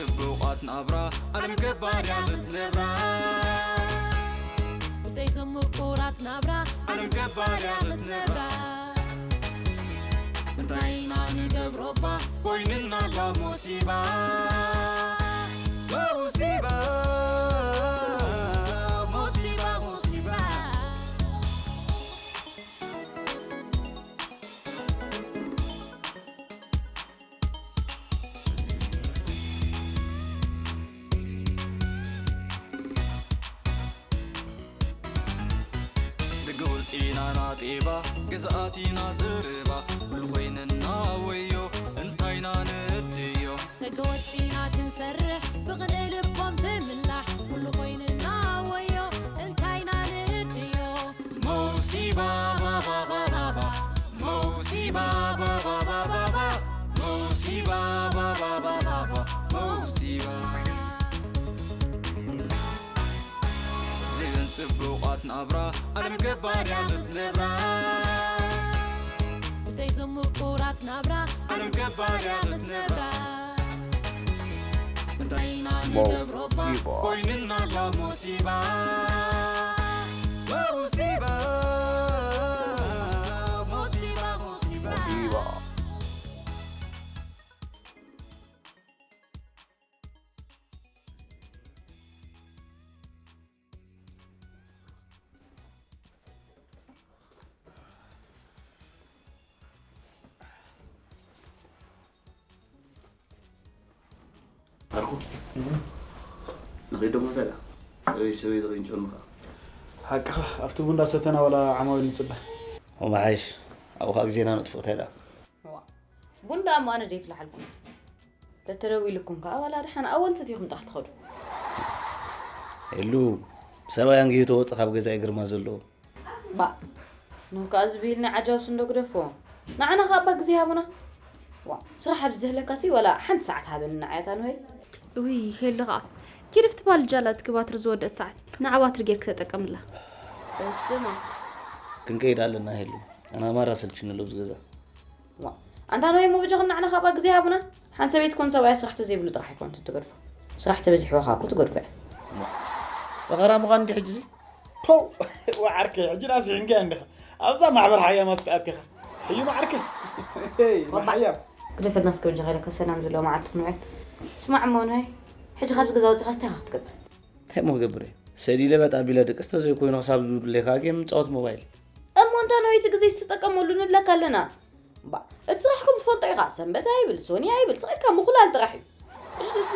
ጽቡቓት ናብራ ዓለም ገባር እያ ክትነብራ። ብዘይ ዘምቁራት ናብራ ዓለም ገባር እያ ክትነብራ። እንታይ ኢና ንገብሮ እባ ኮይንና ኣላ ሞሲባ። ሞሲባ፣ ሞሲባ፣ ሞሲባ። ደገ ወፂና ናጤባ ግዝኣቲና ዘረባ ኩሉ ኮይንና ወዮ እንታይና ንእድዮ። ደገ ወፂና ክንሰርሕ ብቕንኢ ልቦም ትምላሕ ኩሉ ኮይንና ወዮ እንታይና ንእድዮ። ሞሲባ ባባባባባ ሞሲባ ባባባባባ ሞሲባ ባባባባባ ሞሲባ። ብዘይን ጽቡቓት ናብራ ዓለም ገባር እያ ክትነብራ። ብዘይ ዘምቁራት ናብራ ዓለም ገባር እያ ክትነብራ። እንታይ ኢና ንገብሮ እባ ኮይንና ኣላ ሞሲባ። ሞሲባ፣ ሞሲባ፣ ሞሲባ። ሞሲባ። ዓርኩ፣ ንኸይድ ደሞ እንታይ ደኣ? ሰበይ፣ ሰበይ ዝቕንጨኑ ኸኣ። ሓቅኻ፣ ኣብቲ ቡን እንዳሰተና ዋላ ዓማዊል ንጽበ። ወመሓይሽ፣ ኣብኡ ኸኣ ግዜና ነጥፍኦ እንታይ ደኣ? እዋ፣ ቡን ደኣ እሞ ኣነ ደይፍልሓልኩም። ተተደዊሉኩም ከኣ ዋላ ደሓን ኣወልቲ ዲኹም ጥራሕ ትኸዱ። ሄሉ፣ ሰብኣይ ኣንጊሁ ተወጽእ ካብ ገዛይ ግርማ ዘለዎ። ባእ፣ ንህካ እዚ ብሂልና ዓጃውስ እንዶ ግደፎ። ንዓና ከኣ እባ ግዜ ሃቡና። ዋ፣ ስራሕ ኣብዚ ዝህለካሲ ዋላ ሓንቲ ሰዓት ሃበኒ ንዓይ ኣታ ንሆይ። እውይ፣ ሄሉ ከኣ። ኪድ ኣብቲ ባልጃ ኣላትኪ ባትሪ ዝወደት ሰዓት፣ ንዓ ባትሪ ጌርኪ ተጠቀምላ። በስመ ኣብ። ክንከይድ ኣለና ሄሉ። ኣነ ማራ ሰልችኒ ኣሎ ኣብዚ ገዛ። ዋ፣ ኣንታ ንሆይ እሞ በጃኹም ንዓና ከኣ እባ ግዜ ሃቡና። ሓንቲ ሰበይቲ ኮን ሰብኣያ ስራሕ ተዘይብሉ ጥራሕ ኣይኮን ትገድፎ። ስራሕ ተበዚሕዋ ከኣ እኮ ትገድፎ እያ። ፈኸራ ምዃን እንዲ ሕጂ እዚ? ፖው! ዋ ዓርከይ፣ ሕጂ ደኣ ስሒንካያ እንዲኻ። ኣብዛ ማሕበር ሓያማት ትኣቲኻ። ሕዩ ማዓርከይ። ሄይ፣ ወባ። ማሓያም። ግደፈልና እስከ በጃኻ ኢለካ ሰላም ዘለዎ መዓልቲ ክንውዕል። ስማዕ እሞ ንሆይ፣ ሕጂ ካብዚ ገዛ ወጺኻስ እንታይ ኢኻ ክትገብር? እንታይ እሞ ክገብር እየ? ሰዲለ በጥ ኣቢለ ድቅስ ተዘይኮይኑ ክሳብ ዝውድለይ ከኣ ጌም ምጻወት ሞባይል። እሞ እንታ ንሆይ እቲ ግዜ ዝተጠቀመሉ ንብለካ ኣለና። እምባ፣ እቲ ስራሕኩም ትፈልጦ ኢኻ። ሰንበት ኣይብል፣ ሶኒ ኣይብል፣ ስቕ ኢልካ ምኹላል ጥራሕ እዩ። ሕጂ እቲ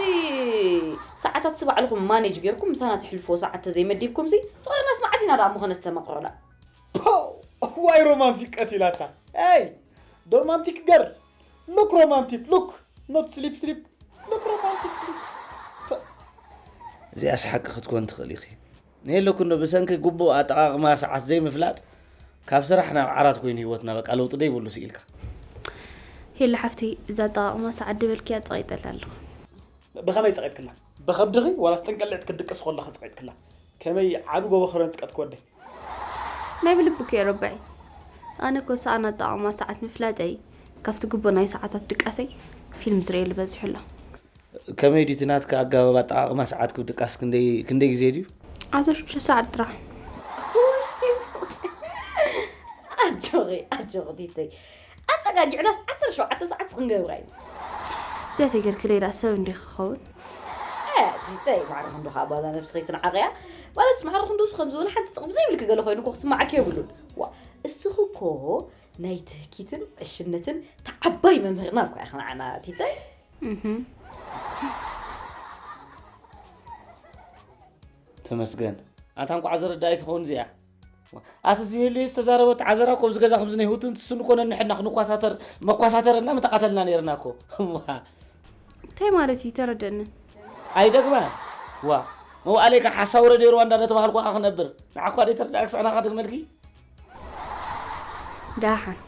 ሰዓታት ሲ ባዕልኹም ማኔጅ ጌርኩም ምሳና ተሕልፍዎ ሰዓት ተዘይመዲብኩምሲ፣ ፍቕርናስ መዓስ ኢና ደኣ ምኾነ ዝተመቕረላ? ፖው! ዋይ ሮማንቲክ ቀቲላታ። ኤይ! ዶርማንቲክ ገርል! ሉክ ሮማንቲክ ሉክ! ኖት ስሊፕ ስሊፕ! ሉክ ሮማንቲክ ፕሊዝ! እዚኣስ ሓቂ ክትኮን ትኽእል ኢኺ። ንየለኩ እንዶ ብሰንኪ ግቡእ ኣጠቓቕማ ሰዓት ዘይምፍላጥ፣ ካብ ስራሕ ናብ ዓራት ኮይኑ ህይወትና በቃ ለውጢ ደይብሉ ስኢልካ። ሄሉ ሓፍተይ፣ እዛ ኣጠቓቕማ ሰዓት ድበልክያ ጸቒጠላ ኣለኹ። ብኸመይ ጸቒጥክላ? ብኸብድኺ ዋላስ ጠንቀልዕቲ ክትድቅሲ ከለኺ ጸቒጥክላ? ከመይ ዓቢ ጎቦ ክረንጽቀት ክወደይ? ናይ ብልብኪ እየ ረባዒ። ኣነ እኮ ሰኣን ኣጠቓቕማ ሰዓት ምፍላጠይ፣ ካብቲ ግቡእ ናይ ሰዓታት ድቃሰይ ፊልም ዝርእየሉ በዚሑ ኣሎ። ከመይ ድዩ እቲ ናትካ ኣገባብ ኣጠቓቕማ ሰዓት ክብ ድቃስ ክንደይ፣ ክንደይ ግዜ ድዩ? ዓሰርተ ሽዱሽተ ሰዓት ጥራሕ። ኣጆኺ፣ ኣጆኺ ቲተይ። ኣጸጋጊዑናስ ዓሰርተ ሸውዓተ ሰዓት ክንገብራ ኢና። እዚኣ ተገርክለይ ደኣ ሰብ እንዲኺ ክኸውን? እ፣ ቲተይ፣ ማዕረ ክንዱ ከኣ ባዛ ነብስኺ ትንዓቕያ። ማለትስ ማዕረ ክንዱስ ከምዚ ወላ ሓንቲ ጥቕሚ ዘይብልኪ ገለ ኮይኑ እኮ ክስምዓኪ የብሉን። ዋ፣ እስኺ እኮ ናይ ትህኪትን ዕሽነትን ተዓባይ መምህርና እኮ ኢኺ ንዓና ቲተይ። እህ። ተመስገን። ኣንታ እንቋዕ ዘረዳኢት ትኸውን እዚኣ። ኣቲ እዚ ህልዩ ዝተዛረበ ተዓዘራ እኮ ኣብዚ ገዛ ከምዚ ናይ ሁትን ትስን እኮ ነንሕድና ክንኳሳተር መኳሳተረና ምተቓተልና ነይርና እኮ። ዋ። እንታይ ማለት እዩ? ተረደኒ። ኣይደግመ። ዋ። መውዓለይ ከ ሓሳዊ ረድዮ ሩዋንዳ እንዳተባሃልኩ ከ ክነብር። ንዓኳ ደይ ተረዳእክ ስዕናኻ ደግመልኪ? ደሓን።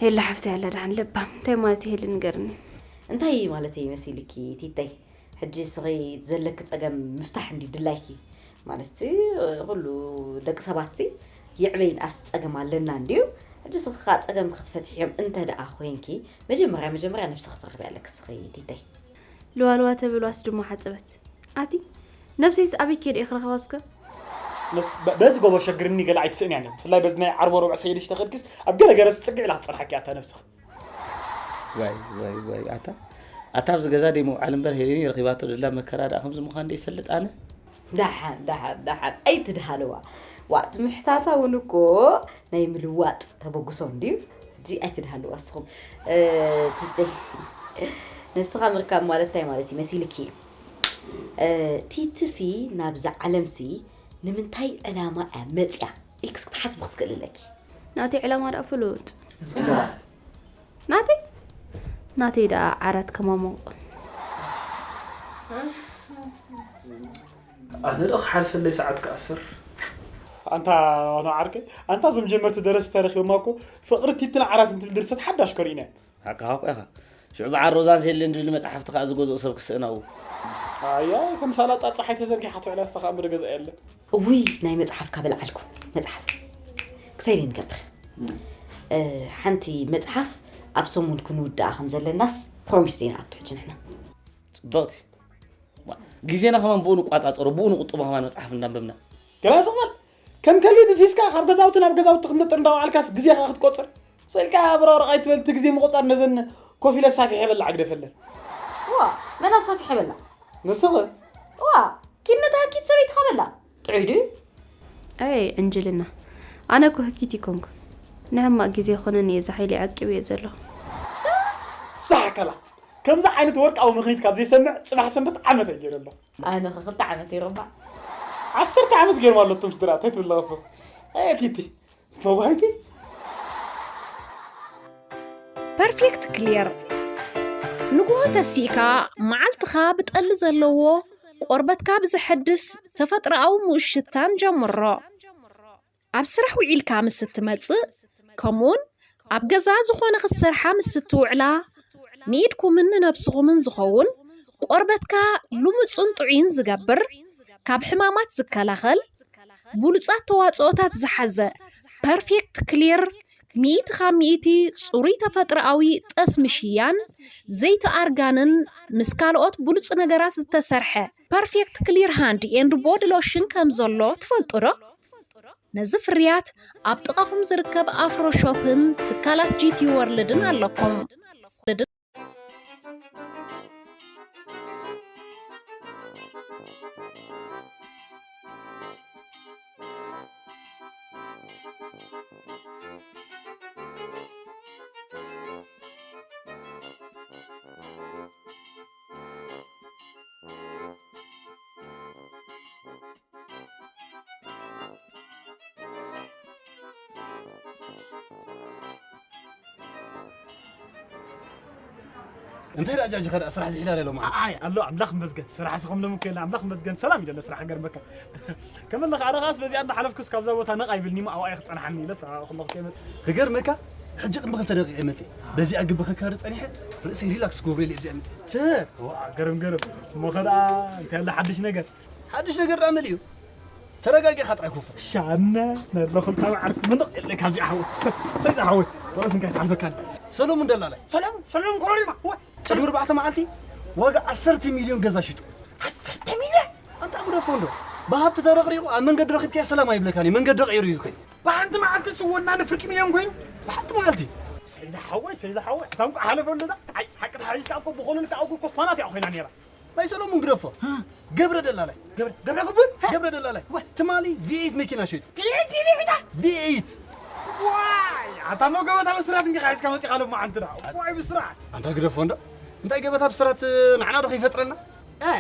ሄላ ሓፍተይ ኣላ ደሓን ለባም። እንታይ ማለት እዩ ሄሊ ንገርኒ። እንታይ ማለት እዩ መሲልኪ ቲተይ? ሕጂ እስኺ ዘለኪ ጸገም ምፍታሕ እንዲ ድላይኪ። ማለትሲ ኩሉ ደቂ ሰባትሲ ይዕበይ ንኣስ ጸገም ኣለና እንድዩ። ሕጂ እስኺ ከኣ ጸገምኪ ክትፈትሕዮም እንተ ደኣ ኮይንኪ፣ መጀመርያ፣ መጀመርያ ነብስኺ ክትረኽቢ ኣለኪ እስኺ ቲተይ። ልዋልዋ ተብል ዋስ ድማ ሓጽበት። ኣቲ ነብሰይስ ኣበይ ከይደ እየ ክረኽባ እስከ? በዚ ጎቦ ሸግርኒ ገለ ኣይትስእን እያ። ብፍላይ በዚ ናይ ዓርቦ ረብዕ ሰይድሽ ተኸድክስ ኣብ ገለ ገረብ ጽግዕ ኢላ ክትጸንሓኪ ኣታ ነብስኺ። ዋይ ዋይ ዋይ ኣታ ኣታ ኣብዚ ገዛ ደይ ምውዓል እምበር ሄሌኒ ረኺባቶ ደላ መከራ ደኣ ከምዚ ምዃን ደይ ይፈልጥ ኣነ። ደሓን ደሓን ደሓን ኣይትድሃልዋ። ዋእ እቲ ምሕታታ እውን እኮ ናይ ምልዋጥ ተበግሶ እንድዩ። ሕጂ ኣይትድሃልዋ እስኹም። እ፣ ቲቲ፣ ነብስኻ ምርካብ ማለት እንታይ ማለት እዩ መሲልኪ? እ፣ ቲቲሲ ናብዛ ዓለምሲ ንምንታይ ዕላማ እያ መፅያ ኢልክስ ክትሓስቢ ክትክእል ኣለኪ። ናተይ ዕላማ ደኣ ፍሉጥ። ናተይ ናተይ ደኣ ዓራት ከማሙቕ። ኣነ ዶ ክሓልፈለይ ሰዓት ክኣስር። ኣንታ ዋኖ ዓርከይ ኣንታ እዞም ጀመርቲ ደረስቲ ተረኺቦማ እኮ ፍቕሪ ቲትን ዓራት እንትብል ድርሰት ሓዳሽ ከርእዩና እዮም። ሓቅኻ እኮ ኢኻ። ሽዑ በዓል ሮዛን ሴልን ዝብል መጽሓፍቲ ከኣ ዝገዝኡ ሰብ ክስእን ኣብኡ። ኣያ ከም ሳላጣ ኣብ ጸሓይ ተዘርጊሓ ትውዕል ኣስኻ እምበር ገዛ የለን። እውይ ናይ መጽሓፍ ካበልዓልኩ መጽሓፍ ክሳይደይ ንገብር። እ፣ ሓንቲ መጽሓፍ ኣብ ሰሙን ክንውድኣ ከም ዘለናስ ፕሮሚስ ዲና ኣቱ ሕጂ ንሕና። ጽብቕቲ። ግዜና ከማን ብኡ ንቋጻጸሮ፣ ብኡ ንቁጥቦ ከማን መጽሓፍ እንዳንበብና። ገላ ስቕ በል። ከም ከልቢ ብፊስካ ካብ ገዛውቲ ናብ ገዛውቲ ክትነጥር እንዳወዓልካስ ግዜኻ ክትቆጽር። ስእልካ ብረቕረቕ ኣይትበል፣ እቲ ግዜ ምቑጻር ነዘን ኮፍ ኢለ ሳፊሐ በላዕ ግደፈለን። ዋ፣ መን ኣሳፊሐ በላዕ? ንስኺ። ዋ፣ ኪድ ነታ ህኪት ሰበይትኻ በላዕ። ጥዑይ ድዩ? ኣይ ዕንጅልና፣ ኣነ እኮ ህኪት ይኮንኩ፣ ንሕማቕ ግዜ ይኾነኒ እየ፣ እዚ ሓይሊ ዓቂበዮ ዘለኹ። ሳሕከላ፣ ከምዚ ዓይነት ወርቃዊ ምኽኒት ካብ ዘይሰምዕ ጽባሕ ሰንበት ዓመት ኣይገይረ ኣለኹ። ኣነ ኸ ክልተ ዓመት ይርባዕ። ዓሰርተ ዓመት ገይሮም ኣሎ እቶም ስድራ፣ እንታይ ትብል ኣለኻ ንስኺ? ኣየ ቲቲ፣ ፈዋይቲ። ፐርፌክት ክሊር ንግሆ ተሲእካ መዓልትኻ ብጠሊ ዘለዎ ቆርበትካ ብዘሐድስ ተፈጥሮኣዊ ምኡት ሽታን ጀምሮ። ኣብ ስራሕ ውዒልካ ምስ እትመጽእ ከምኡውን ኣብ ገዛ ዝኾነ ክትሰርሓ ምስ እትውዕላ ንኢድኩምን ንነብስኹምን ዝኸውን ቆርበትካ ልሙጽን ጥዑይን ዝገብር ካብ ሕማማት ዝከላኸል ብሉጻት ተዋጽኦታት ዝሓዘ ፐርፌክት ክሊር ሚእቲ ካብ ሚእቲ ጽሩይ ተፈጥሮኣዊ ጠስሚ ሽያን ዘይቲ ኣርጋንን ምስ ካልኦት ብሉጽ ነገራት ዝተሰርሐ ፐርፌክት ክሊር ሃንድ ኤንድ ቦዲ ሎሽን ከም ዘሎ ትፈልጡ ዶ? ነዚ ፍርያት ኣብ ጥቓኹም ዝርከብ ኣፍሮ ሾፕን ትካላት ጂቲ ወርልድን ኣለኩም። እንታይ ደኣ ጃጅኻ ደኣ ስራሕ ዝሒዳ ለ ሎማ? ኣይ ኣሎ ኣምላኽ ይመስገን ስራሕ ስኸም ሎም ከለ ኣምላኽ ይመስገን ሰላም ይደለ ስራሕ ገርመካ ከመለኽ ኣረኻስ በዚኣ እንዳሓለፍኩስ ካብዛ ቦታ ነቕ ኣይብልኒ እሞ ኣብኣ ክጸንሓኒ ኢለስ ኣብኣ ከለኹ ከይመጽእ ክገርመካ ሕጂ ቅድሚ ክልተ ደቂቕ እየ መጽእ በዚኣ ግቢ ከካሪ ጸኒሐ ርእሰይ ሪላክስ ክገብሮ ኢለ እየ ብዚኣ መጽእ ቸ ዋ ገርም ገርም እሞ ኸ ደኣ እንታይ ኣለ ሓድሽ ነገር ሓድሽ ነገር ደኣ መሊኡ ተረጋጊኻ ጥራይ ኩፈ። ሻነ ነለኹም ካብ ዓርኩ ምንቕ የለ ካብዚኣ ሓወይ። ሰይዳ ሓወይ ወረስ እንታይ ትሓልፈካ ኣለ። ሰሎሙን ደላላይ። ሰሎሙን ሰሎሙን ኮሮሪማ። ወ- ቅድሚ ኣርባዕተ መዓልቲ ዋጋ ዓሰርተ ሚልዮን ገዛ ሽጡ። ዓሰርተ ሚልዮን? ኣንታ ግደፎ እንዶ። ብሃብቲ ተረቕሪቑ ኣብ መንገዲ ረኺብካዮ ሰላም ኣይብለካን እዩ። መንገዲ ቀይሩ እዩ ዝኸይድ። ብሓንቲ መዓልቲ ስወና ንፍርቂ ሚልዮን ኮይኑ። ብሓንቲ መዓልቲ። ሰይዛ ሓወይ ሰይዛ ሓወይ እታ እንቋ ሓለፈሉ እዛ። ኣይ ሓቂ ተሓይሽካ እኮ ብኾኑ ልካ እኮ ኮስፓናት እያ ኮይና ነይራ። ናይ ሰሎሙን ግደፎ። ገብረ ደላላይ። ገብረ ገብረ ክቡር። ገብረ ደላላይ። ትማሊ ቪ ኤይት መኪና ሸይጡ። ቪ ኤይት ቪ ኤይት። ቪ ኤይት። ዋይ ኣታ ሞ ገበታ ብስራት እንዲኻ ሒዝካ መፂኻ ሎማዓንቲ ዳ ዋይ ብስራት። ኣንታ ግደፎ እንዶ እንታይ ገበታ ብስራት ንዓና ዶ ከይፈጥረና? እ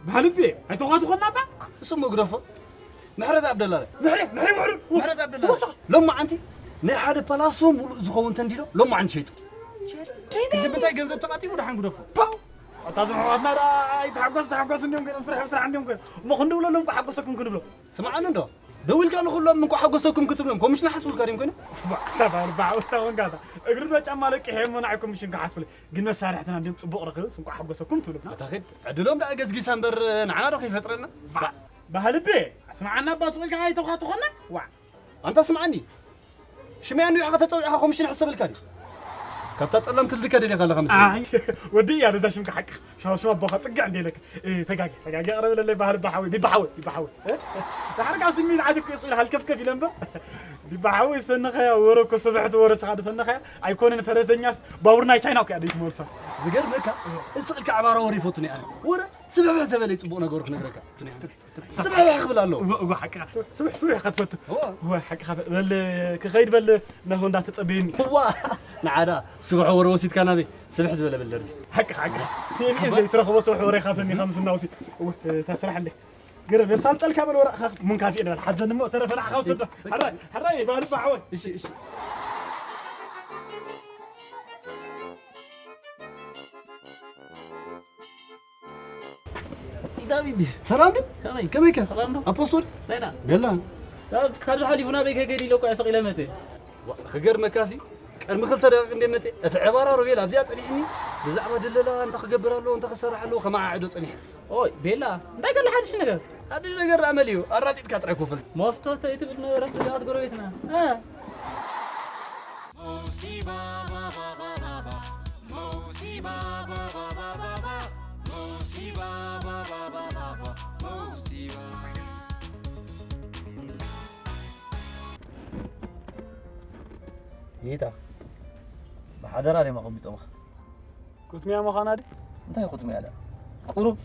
ባህልቢ ኣይተዃትኾና ባ። እሱ ሞ ግደፎ። ምሕረት ኣብደላለ ምሕረት ምሕረት ምሕረት ምሕረት ኣብደላለ ሎማዓንቲ ናይ ሓደ ፓላሶ ሙሉእ ዝኸውን ተንዲዶ ሎማዓንቲ ሸይጡ። ቅድም እንታይ ገንዘብ ተቓጢቡ ደሓን ግደፎ። ኣታ እዞም ኣሕዋትና ደኣ ኣይተሓጎስ ተሓጎስ እንዲዮም ኮይኖም ስራሕ ብስራሕ እንዲዮም ኮይኖም እሞ ክንድውለሎም እኮ ሓጎሰኩም ክንብሎም። ስምዓኒ እንዶ ደዊልካ ንኹሎም እንኳ ሓጎሰኩም ክትብሎም ኮሚሽን ሓስቡልካ ድዮም ኮይኖም። ባዕታ ባል ባዕታ ወንጋታ እግሪ ዶ ጫማ ለቂሐ እሞ ንዓይ ኮሚሽን ክሓስብለ ግን መሳርሕትና እንዲዮም ጽቡቕ ረኺብስ እንኳ ሓጎሰኩም ትብሉና። ኣታ ኺድ ዕድሎም ደኣ ገዝጊሳ እምበር ንዓና ዶ ከይፈጥረልና። ባህልቤ ኣስምዓና እባ ስቕ ኢልካ ኣይተዃትኾና ዋዕ። ኣንታ ስምዓኒ ሽመይ ኣንዊሕኻ ተጸዊዕኻ ኮሚሽን ይሕሰበልካ ድዩ? ካብታ ጸላም ክልድከ ደሊኻ ኣለኻ መስለኒ። ኣይ፣ ወዲ እያ ነዛ ሽምካ ሓቅኻ። ሸዋ ሸዋ ኣቦኻ ጽግዕ እንደ ኢለካ። እ፣ ተጋጊ፣ ተጋጊ፣ ኣቕርብለለይ ባህል ባሓወይ፣ ቢባሓወይ፣ ቢባሓወይ። እ? ዳሕር ካብ ስሚት ዓትክ ስኢል ሃልከፍከፍ ኢለ እምበር። ቢባሓወይ ዝፈነኻያ ወረ እኮ ስብሕቲ ወረ ስኻ ድፈነኻያ። ኣይኮነን ፈረሰኛስ ባቡር ናይ ቻይና እኮ እያ ደይትመልሳ። ዝገርመካ፣ እስቕ ኢልካ ዕባራ ወረ ይፈቱን እያ። ወረ ስብሕብሕ ተበለይ ጽቡቕ ነገሩ ክነግረካ። ስብሕብሕ ክብል ኣለዎ። እወ፣ እወ፣ ሓቅኻ። ስብሕ፣ ስብሕ ኢኻ ትፈቱ። እወ። እወ፣ ሓቅኻ። በል፣ ክኸይድ በል፣ ናሆ እንዳተጸበየኒ። እዋ፣ ንዓዳ ስብሖ ወረ ወሲድካ ናበይ? ስብሕ ዝበለ በል ደርቢ። ሓቅኻ፣ ሓቅኻ። ስኤን እየ ዘይትረኽቦ ስብሖ ወረ ኢኻ ፈኒኻ ምስ እናወሲ-፣ እወ፣ እታ ስራሕ እንደ። ገረብ፣ የሳልጠልካ በል ወረቕኻ ክትሙንካ ስኤን በል። ሓዘኒ እሞ ተረፈ ንዓኻ ውሰዶ። ሕራይ፣ ሕራይ፣ ባህል ባሕወይ። እሺ፣ እሺ። ኢዳቢቢ። ሰላም ድዩ? ከመይ? ከመይ ከ? ሰላም ዶ? ኣፖስቶል? ዜና። ደላ። ካብ፣ ካብዚ ሓሊፉ ናበይ ከይከይድ ኢለ እኮ እየ ሰቕ ኢለ መፅእ። ዋ፣ ክገርመካሲ፣ ቅድሚ ክልተ ደቂቕ እንደ መፅእ፣ እቲ ዕባራ ሮቤል ኣብዚኣ ጸኒሕኒ፣ ብዛዕባ ድለላ እንታይ ክገብር ኣለዎ፣ እንታይ ክሰርሕ ኣለዎ፣ ከመዓዕዶ ጸኒሐ። ኦይ፣ ቤላ፣ እንታይ ገለ ሓድሽ ነገር? ሓድሽ ነገር ደኣ መሊኡ፣ ኣራጢጥካ ጥራይ ኮፈል። መፍቶ ተይትብል ነበረት፣ እዚኣት ጎረቤትና። እ። ይታ፣ ብሓደራ ድዮም ኣቐሚጦምኻ? ኩትምያ ምዃና ድዩ? እንታይ ኩትምያ ደኣ? ቁሩብ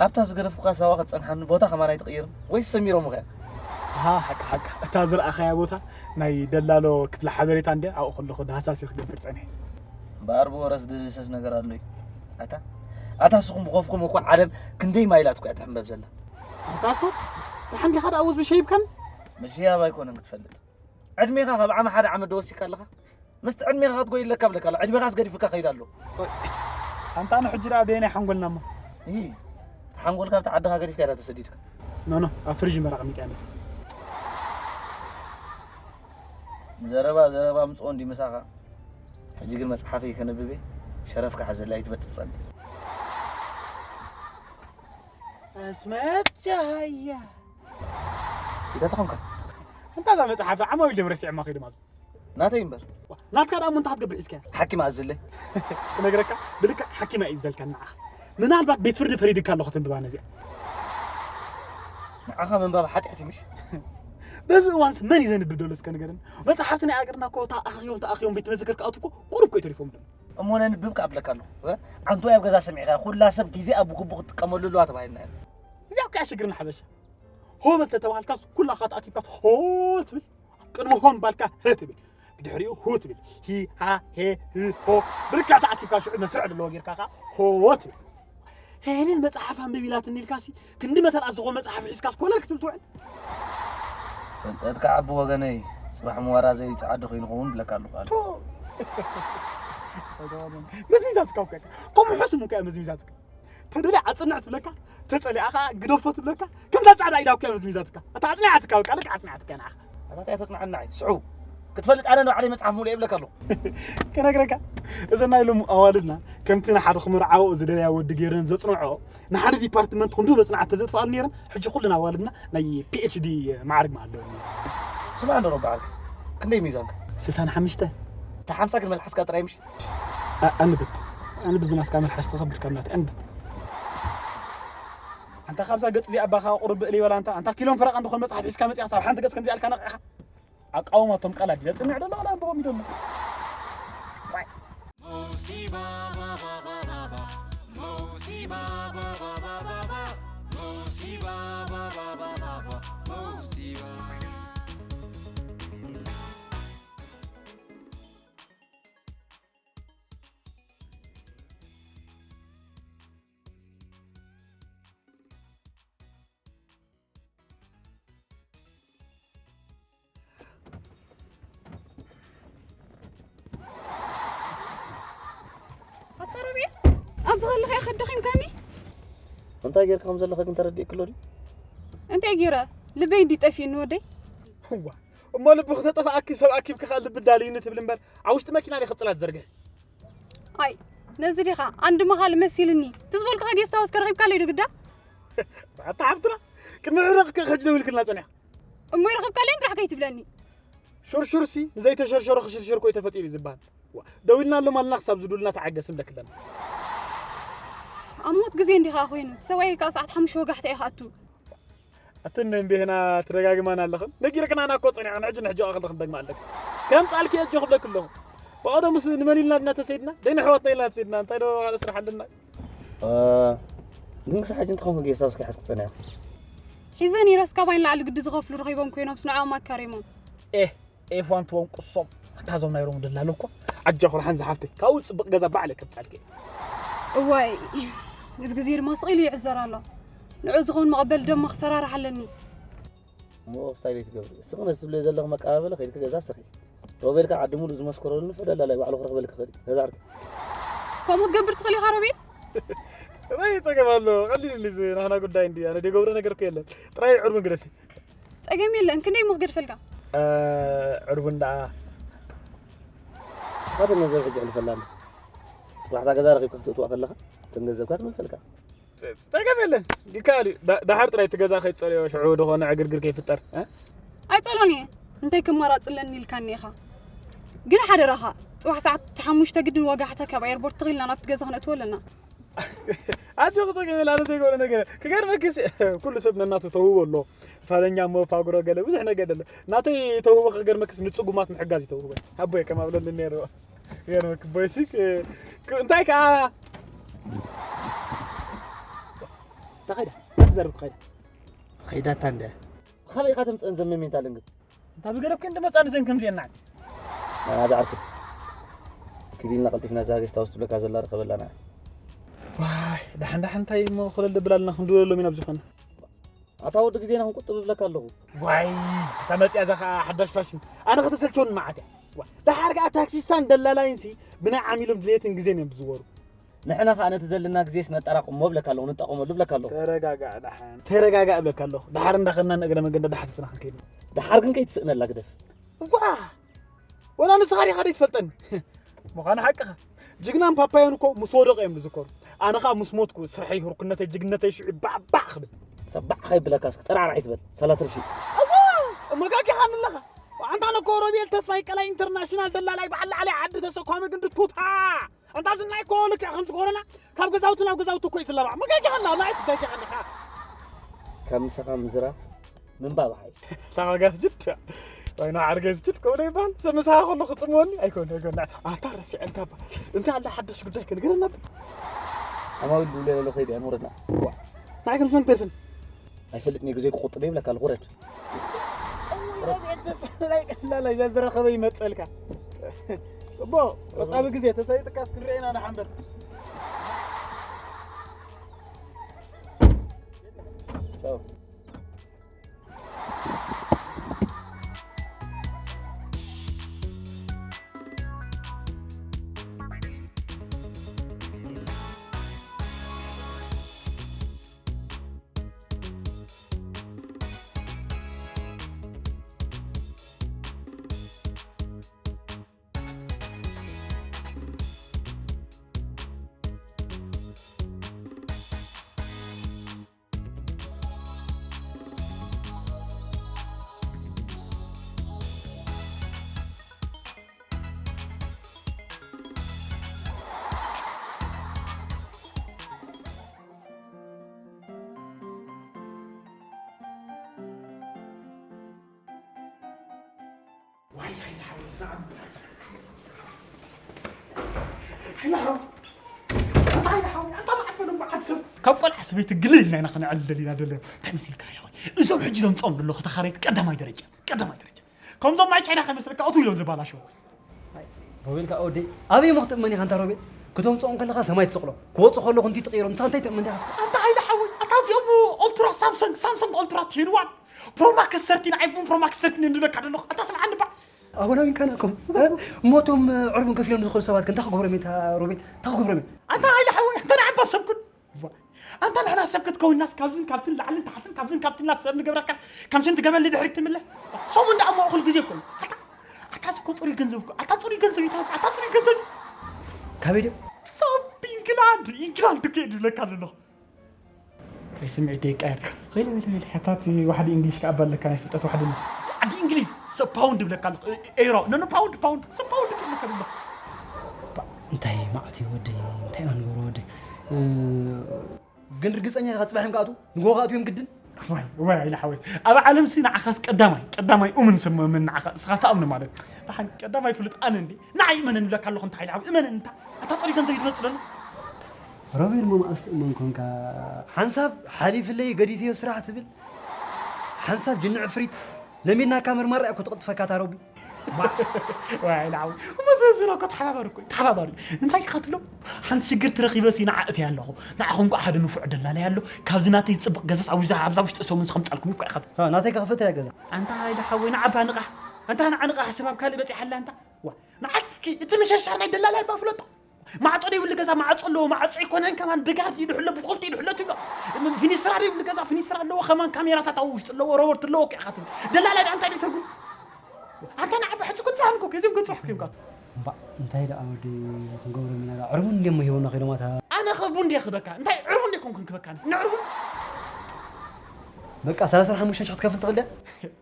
ኣብታ ዝገደፉካ ሳዋ ክትጸንሓኒ ቦታ ከማን ኣይትቕይርን? ወይስ ሰሚሮምኻ እዮም? ኣሃ፣ ሓቂ፣ ሓቂ። እታ ዝረኣኻያ ቦታ ናይ ደላሎ ክፍሊ ሓበሬታ እንድያ፣ ኣብኡ ከለኹ ዳህሳስ እየ ክገብር ጸኒሐ። እምበኣር ብወረስ ድህሰስ ነገር ኣሎ እዩ። ኣታ፣ ኣታ ንስኹም ብኾፍኩም እኮ ዓለም ክንደይ ማይላት እኮ እያ ትሕንበብ ዘላ። ኣታ ሰብ፣ ደሓን ዲኻ ደኣ ወዝ ብሸይብካን? ምሽያብ ኣይኮነን ክትፈልጥ። ዕድሜኻ ካብ ዓመ ሓደ ዓመት ዶ ወሲድካ ኣለኻ? ምስቲ ዕድሜኻ ክትጎይ ኣለካ እብለካ ኣሎ። ዕድሜኻስ ገዲፉካ ከይድ ኣሎ። ኣንታ ንሕጂ ደኣ በየናይ ሓንጎልና እሞ? እሂ፣ ሓንጎልካ ኣብቲ ዓድኻ ገዲፍካ ኢኻ ተሰዲድካ። ኖ፣ ኖ፣ ኣብ ፍሪጅ መራ ኣቐሚጠ እያ መጽእ። ዘረባ፣ ዘረባ ምጽኦ እንዲ ምሳኻ። ሕጂ ግን መጽሓፈይ ከነብብ እየ። ሸረፍካ ሓዘለይ ኣይትበጽብጸኒ። ኣስመት ጃሃያ። ኢታ ተኾንካ? እንታ እዛ መጽሓፍ ዓማዊል ድዮም ረሲዖማ ከይዶም ኣብዚ? ናተይ እምበር። ዋ፣ ናትካ ደኣ እሞ እንታይ ክትገብር ሒዝካያ? ሓኪም ኣዝለይ። ክነግረካ፣ ብልክዕ ሓኪም ኣይእዘልካን ንዓኻ። ምናልባት ቤት ፍርዲ ፈሪድካ ኣሎ ከተንብባ ነዚኣ። ንዓኻ ምንባብ ሓጢኣት እዩ ምሽ? በዚ እዋንስ መን እዩ ዘንብብ ዘሎ እስከ ንገረኒ? መጽሓፍቲ ናይ ኣገርና እኮ ተኣኻኺቦም፣ ተኣኻኺቦም ቤት መዘክር ክኣትዉ እኮ ቁሩብ እኮ እዩ ተሪፎም ደሞ። እሞ ነንብብ ክኣ እብለካ ኣለኹ። እ? ዓንቶይ ኣብ ገዛ ሰሚዕካ፣ ኩላ ሰብ ግዜ ኣብ ግቡእ ክትጥቀመሉ ኣለዋ ተባሂልና ኢና። እዚኣ እኮ እያ ሽግርና ሓበሻ። ሆ በል ተተባሃልካስ ኩላኻ ተኣኪብካ ሆ ትብል። ቅድሚ ሆ ምባልካ ህ ትብል። ብድሕሪኡ ሁ ትብል። ሂ፣ ሃ፣ ሄ፣ ህ፣ ሆ። ብልክዕ ተኣኪብካ ሽዑ መስርዕ ዘለዎ ጌርካ ከኣ ሆ ትብል። ሄለን መጽሓፍ ኣንብብ ኢላትኒ ኢልካሲ፣ ክንዲ መተርኣስ ዝኾን መጽሓፍ ሒዝካስ ኮለል ክትብል ትውዕል? ፍልጠትካ ዓቢ ወገነይ፣ ጽባሕ ምዋራ ዘይጸዓዱ ኮይኑ ክኸውን ብለካ ኣለኹ ኣለ። ቱ! መዝሚዛትካ እኮ እያ። ከምኡ ሕሱም እኮ እያ መዝሚዛትካ። ተደልያ ኣጽንዕ ትብለካ፣ ተጸሊኣ ኸኣ ግደፎ ትብለካ። ከምዛ ጻዕዳ ኢዳ እኮ እያ መዝሚዛትካ። እታ ኣጽኒዓትካ በቃ፣ ልክዕ ኣጽኒዓትካ እያ ንዓኻ። ኣታ እንታይ ተጽንዓኒ ንዓይ? ስዑ! ክትፈልጥ ኣነ ንባዕለይ መጽሓፍ ምሉእ የብለካ ኣለኹ። ክነግረካ፣ እዘን ናይ ሎሚ ኣዋልድና ከምቲ ንሓደ ክምርዓወኦ ዝደለያ ወዲ ገይረን ዘጽንዖ፣ ንሓደ ዲፓርትመንት ክንዱ መጽናዕቲ ተዘጥፍኣሉ ነይረን፣ ሕጂ ኩለን ኣዋልድና ናይ ፒ ኤች ዲ ማዕርግ ምሃለወን ነይረን። ስማዕ እንዶ ረቢ ዓርኪ፣ ክንደይ ሚዛንካ? ስሳን ሓሙሽተ። እታ ሓምሳ ግን መልሓስካ ጥራይ ምሽ? ኣ-፣ ኣንብብ። ኣንብብ ናትካ መልሓስ ተኸብድ ካብ ናተይ። ኣንብብ። ኣንታ ካብዛ ገጽ እዚኣ ኣባኻ ቁሩብ ብእል ይበላ ኣንታ። ኣንታ ኪሎን ፈረቓን ዝኾን መጽሓፍ ሒዝካ መጺኻ ሳብ ሓንቲ ገጽ ከምዚኣ ኢልካ ነቒዕኻ። ኣቃውማ እቶም ቃላት ድዩ ዘጽንዕ ደሎ ዋላ ኣንብቦም እዩ ደሎ? ኣታ ሮቤል፣ ኣብዚ ከለኻ ኢኻ ደኺምካኒ። እንታይ ጌርካ ከም ዘለኻ ግን ተረዲእክሎ ድዩ? እንታይ ጌረ? ልበይ እንዲ ጠፊእኒ ወደይ። እዋ፣ እሞ ልቢ ክተጠፍኣኪ ሰብ ኣኪብኪ ከኣ ልቢ ዳልይኒ ትብል እምበር፣ ኣብ ውሽጢ መኪና ዲኺ ጽላት ዘርግሒ? ኣይ፣ ነዚ ዲኻ ኣንዲ መኻሊ መሲልኒ? እቲ ዝበልኩኻ ጌስት ሃውስ ከ ረኺብካለይ ዶ ግዳ? ኣታ ሓፍትና፣ ቅድሚ ምዕራቕ ከ ከጅ ደዊልክልና ጸኒሕካ። እሞ ይረኽብካለይ እንድራሕ ከይትብለኒ። ሹርሹርሲ ንዘይተሸርሸሮ ክሽርሽር እኮ እዩ ተፈጢሩ እዩ ዝበሃል። ደው ኢልናሎም ኣለና ክሳብ ዝዱልና ተዓገስ ንብለኪ ኣለና። ኣብ ሞት ግዜ እንዲኻ ኮይኑ ሰብኣይ ከዓ ሰዓት ሓሙሽተ ወጋሕታ ኢኻ ኣቱ ኣትን እንዲህና ትደጋግማን ኣለኽን ነጊርክናና እኮ ፀኒዕኽን ሕጂ ንሕጂ ኣኽል ክንደግማ ኣለክ ከም ፃልኪ እጆ ክብለክ ኣለኹ ብቐደሙስ ንመን ኢልና ድና ተሰይድና ደይና ኣሕዋትና ኢልና ተሰይድና እንታይ ዶ ካልእ ስራሕ ኣለና ግን ክሳብ ሕጂ እንተኾንኩ ጌስት ሃውስ ከይሓዝኩ ጸኒሐ። ሒዘ ነይረስ ካባይ ንላዕሊ ግዲ ዝኸፍሉ ረኺቦም ኮይኖምስ ንዕኦም ኣካሪሞም። ኤህ ኤፍ ዋን ትወንቁሶም ኣንታ ዞም ናይ ሮም ደላሎ እኮ ዓጃ ኩርሓን ዝሓፍተይ ካብኡ ጽብቕ ገዛ ባዕለ ከብጻልከ እዋይ እዚ ግዜ ድማ ስቕ ኢሉ ይዕዘር ኣሎ። ንዑ ዝኾን መቐበሊ ደማ ክሰራርሕ ኣለኒ። እሞ ክስታይ ቤት ገብሪ እስኺ ነዚ ትብልዮ ዘለኺ መቀባበሊ ከይድኪ ገዛ ስርሒ። ሮቤል ከዓ ዓዲ ሙሉእ ዝመስከረሉ ንፉዕ ደላላይ ባዕሉ ክረኽበልኪ ይኽእል እዩ። ገዛ ዓርኪ። ከምኡ ትገብር ትኽእል ኢኻ ሮቤል? ወይ ጸገም ኣሎ ቀሊል እዩ እዚ ናህና ጉዳይ እንዲ ኣነ ደገብሮ ነገር እኮ የለን ጥራይ ዕርቡን ግደፊ ጸገም የለን ክንደይ እሞ ክገድፈልካ? ዕርቡን ደኣ እስኻ ተን ገንዘብ ሕጂ ኣሕልፈላ ኣሎ። ጽባሕታ ገዛ ረኺብካ ክትእትዋ ከለኻ ተን ገንዘብካ ትመልሰልካ። ጸገም የለን ይከኣል እዩ ዳ- ዳሓር ጥራይ እቲ ገዛ ከይትጸልዮ ሽዑ ዝኾነ ዕግርግር ከይፍጠር እ? ኣይጸሎን እየ እንታይ ክመራጽ ኣለኒ ኢልካኒ ኢኻ። ግን ሓደራኻ ጽባሕ ሰዓት ሓሙሽተ ግድን ዋጋ ሕታ ካብ ኤርፖርት ተኺልና ናብቲ ገዛ ክነእትዎ ኣለና። ኣጆኺ ጸገም የለን ኣነ ዘይገብሮ ነገር ክገርመኪስ ኩሉ ሰብ ነናቱ ተውህቦ ኣሎ ፋለኛ እሞ ፋጉሮ ገለ ብዙሕ ነገር ኣሎ ናተይ ተውህቦ ክገርመኪስ ንጽጉማት ምሕጋዝ ይተውህቦ ኣቦየ ከማብለኒ ነይሩ ገርመኪ ቦይሲ እንታይ ከኣ እንታይ ከይዳ ትዘርብ ከይዳ ከይዳታ እንደ ካበይ ኢኻ ተምፅአን ዘመሜንታ ልንግብ እንታ ብገለ እኮ እንደመፃኒ ዘን ከም ዜና ኣዛ ዓርኩ ኪዲልና ቀልጢፍና እዛ ጌስት ሃውስ ትብለካ ዘላ ርከበላና ዋይ ዳሕን ዳሕን እንታይ እሞ ኮለል ደብል ኣለና ክንድውለሎም ኢና ብዝኾነ ኣታ ወዲ ግዜና ክንቁጥብ እብለካ ኣለኹ ዋይ እታ መፅያ እዛ ከዓ ሓዳሽ ፋሽን ኣነ ከተሰልቸውን መዓት እያ ዋ፣ ደሓር ከዓ ታክሲስታን ደላላይንሲ ብናይ ዓሚሎም ድሌትን ግዜን እዮም ዝዝወሩ ንሕና ከዓ ነቲ ዘለና ግዜስ ነጠራቕሞ እብለካ ኣለኹ ንጠቐመሉ እብለካ ኣለኹ ተረጋጋዕ ደሓን ተረጋጋእ እብለካ ኣለኹ ደሓር እንዳኸና ንእግረ መንገዲ ዳሓተትና ክንከይድ ኢና ደሓር ግን ከይትስእነላ ግደፍ ዋ ወላ ንስኻ ዲኻ ደይትፈልጠኒ ምዃኑ ሓቅኻ ጅግናን ፓፓዮን እኮ ምስ ወደቑ እዮም ዝዝከሩ ኣነ ኸዓ ምስ ሞትኩ ስርሐይ ህርኩነተይ ጅግነተይ ሽዑ ባዕባዕ ክብል ተባዕ ከይብለካ እስኪ ጠራዕራዕ ይትበል ሰላትርሺ መጋጊኻ ንለኻ ኣንታ ነኮ ሮቤል ተስፋይ ቀላይ ኢንተርናሽናል ደላላይ በዓል ላዕላይ ዓዲ ተሰኳሚ ግንዲ ቱታ ኣንታ ዝናይ ኮ ልክዕ ከምዚ ኮሮና ካብ ገዛውቲ ናብ ገዛውቲ እኮ ይትለባዕ መጋጊኻ ንለኻ ናይስ ጋጊኻ ንኻ ከም ምሳኻ ምዝራብ ምንባብ ሓይ ታዋጋስ ጅድ ወይና ዓርገዝ ጅድ ከሆነ ይባል ሰምሳኻ ከሎ ክጽምወኒ ኣይኮነ ኣይኮነ ኣታ ረሲዐልካ ባ እንታይ ኣለ ሓደሽ ጉዳይ ክንገረና ኣማዊል ብለ ለሎ ከይድ ኣንውረድና ናይ ክንፈን ተፍን ኣይፈልጥ ኔ ግዜ ክቁጥብ ይብለካ ኣለኹ ረድ ዘዝረኸበ ይመፀልካ እቦ ቆጣቢ ግዜ ተሰይጥካስ ክንርኤና ንሓንበር ካብ ቆልዓ ሰበይቲ ግልል ናይና ከነዕልል ኢና ደለና እንታይ መሲልካ ኢለ እዞም ሕጂ ዶምፅኦም ደለኹ ተኻረይቲ ቀዳማይ ደረጃ ቀዳማይ ደረጃ ከምዞም ናይ ቻይና ከይመስለካ እቱ ኢሎም ዝበላሸው ሮቤል ከዓ ወደይ ኣበይ ሞ ክትእመን ኢኻ እንታ ሮቤል ክተምፅኦም ከለኻ ሰማይ ትስቕሎ ክወፁ ከለኹ እንዲ ትቕይሮም ንስኻ እንታይ ትእመን ዲኻ እስከ ኣንታ ሃይለ ሓወይ ኣታ እዚኦም ኦልትራ ሳምሰንግ ሳምሰንግ ኦልትራ ቴንዋን ፕሮማክስ ሰርቲን ኣይፎን ፕሮማክስ ሰርቲን እንድለካ ደለኹ ኣታ ስምዓኒ ባ ኣቦና ሚካናኩም እሞቶም ዕርቡን ከፊሎም ዝኸዱ ሰባት ከ እንታይ ክገብሮም እየ ሮቤል እንታይ ክገብሮም እየ ኣንታ ሃይለ ሓወይ እንተ ንዓባ ሰብኩን ኣንታ ንሕና ሰብ ክትከውናስ ካብዝን ካብትን ላዕልን ታሕትን ካብዝን ካብትንና ሰብ ንገብረካስ ከም ሽንቲ ገመል ንድሕሪት ትምለስ ሰሙ እንዳ ኣብ ማእኹል ግዜ እኮ ኣታ ኣታ ዝኮ ፅሩይ ገንዘብ እኮ ኣታ ፅሩይ ገንዘብ እዩ ኣታ ፅሩይ ገንዘብ እዩ ካበይ ድዮም ሰብ ኢንግላንድ ኢንግላንድ እኮ እዩ ዝብለካ ኣለኹ ናይ ስምዒት ደይቃየር ኸይለ በለ በለ ሕታት ዋሕዲ እንግሊሽ ከኣ ባለካ ናይ ፍልጠት ዋሕዲ ዓዲ እንግሊዝ ሰብ ፓውንድ ይብለካ ኣለኹ ኤሮ ነኖ ፓውንድ ፓውንድ ሰብ ፓውንድ ይብለካ ኣለኹ እንታይ መዓት እዩ ወደይ? እንታይ ኢና ንገብሮ ወደይ? እ፣ ግን ርግጸኛ ኢኻ ጽባሕ እዮም ክኣትዉ? ንጎ ክኣትዉ እዮም ግድን? እዋይ፣ እዋይ፣ ኣይለ ሓወይ። ኣብ ዓለምሲ ንዓኻስ ቀዳማይ፣ ቀዳማይ እሙን ሰብ መእመን ንዓኻ፣ ንስኻስ ትኣምኖ ማለት። ደሓን ቀዳማይ ፍሉጥ ኣነ እንዴ? ንዓይ እመነኒ እብለካ ኣለኹ፣ እንታይ ኢለ ሓወይ? እመነኒ እንታ? ኣታ ጥሪ ገንዘብ ይትመጽእ ዘሎ? ሮቤል፣ እሞ መኣስ ትእመን ኮንካ? ሓንሳብ ሓሊፍለይ ገዲፈዮ ስራሕ ትብል? ሓንሳብ ጅኒ ዕፍሪት ለሚድናካ መርማራ እኮ ትቕጥፈካ እታ ሮቢ። ዋ፣ ዋይ፣ ንዓው። እሞ ዘዝብሎ እኮ ተሓባባሪ እኮ እዩ፣ ተሓባባሪ። እንታይ ኢኻ ትብሎ? ሓንቲ ሽግር ትረኺበሲ ንዓ እተያ ኣለኹ። ንዓኹም ከኣ ሓደ ንፉዕ ደላላይ ኣሎ። ካብዚ ናተይ ዝጽብቕ ገዛስ ኣብ ውሽጢ፣ ኣብዛ ውሽጢ ሰሙን ከምጻልኩም እኮ ኢኻ ትብሎ። አ፣ ናተይ ከኽፍት እያ ገዛ። ኣንታ ኢለ ሓወይ፣ ንዓ እባ ንቓሕ። ኣንታ ንዓ ንቓሕ፣ ሰብ ኣብ ካልእ በጺሓ ኣላ ኣንታ። ዋ፣ ንዓኪ እቲ ምሸርሻር ናይ ደላላይ እባ ፍለጦ። ማዕጾ ደይብሉ ገዛ ማዕጾ ኣለዎ። ማዕጾ ኣይኮነን ከማን ብጋርድ ይድሕሎ፣ ብኮልቲ ይድሕሎ ትብሎ። ም-፣ ፊኒስትራ ደይብሉ ገዛ ፊኒስትራ ኣለዎ። ከማን ካሜራታት ኣብ ውሽጢ ኣለዎ፣ ሮበርት ኣለዎ እኮ ኢኻ ትብል። ደላላይ ደኣ እንታይ ደይ ትርጉም? ኣንታ ንዓ ብሕጂ ክትጽዋዕን እኮ፣ ከዚኦም ክትጽዋዕ እኮ እዮም እምባ፣ እንታይ ደኣ ወዲ ክንገብሮም ኢና ደኣ? ዕርቡን እንድዮም ሂቦምና ከይዶም ኣታ። ኣነ ኸ ቡን ድየ ክበካ? እንታይ ዕርቡን ድየ ኮንኩን ክበካ? ንዕርቡን? በቃ ሰላሳ ሓሙሽተ ሺሕ ክትከፍል ትኽእል ድያ?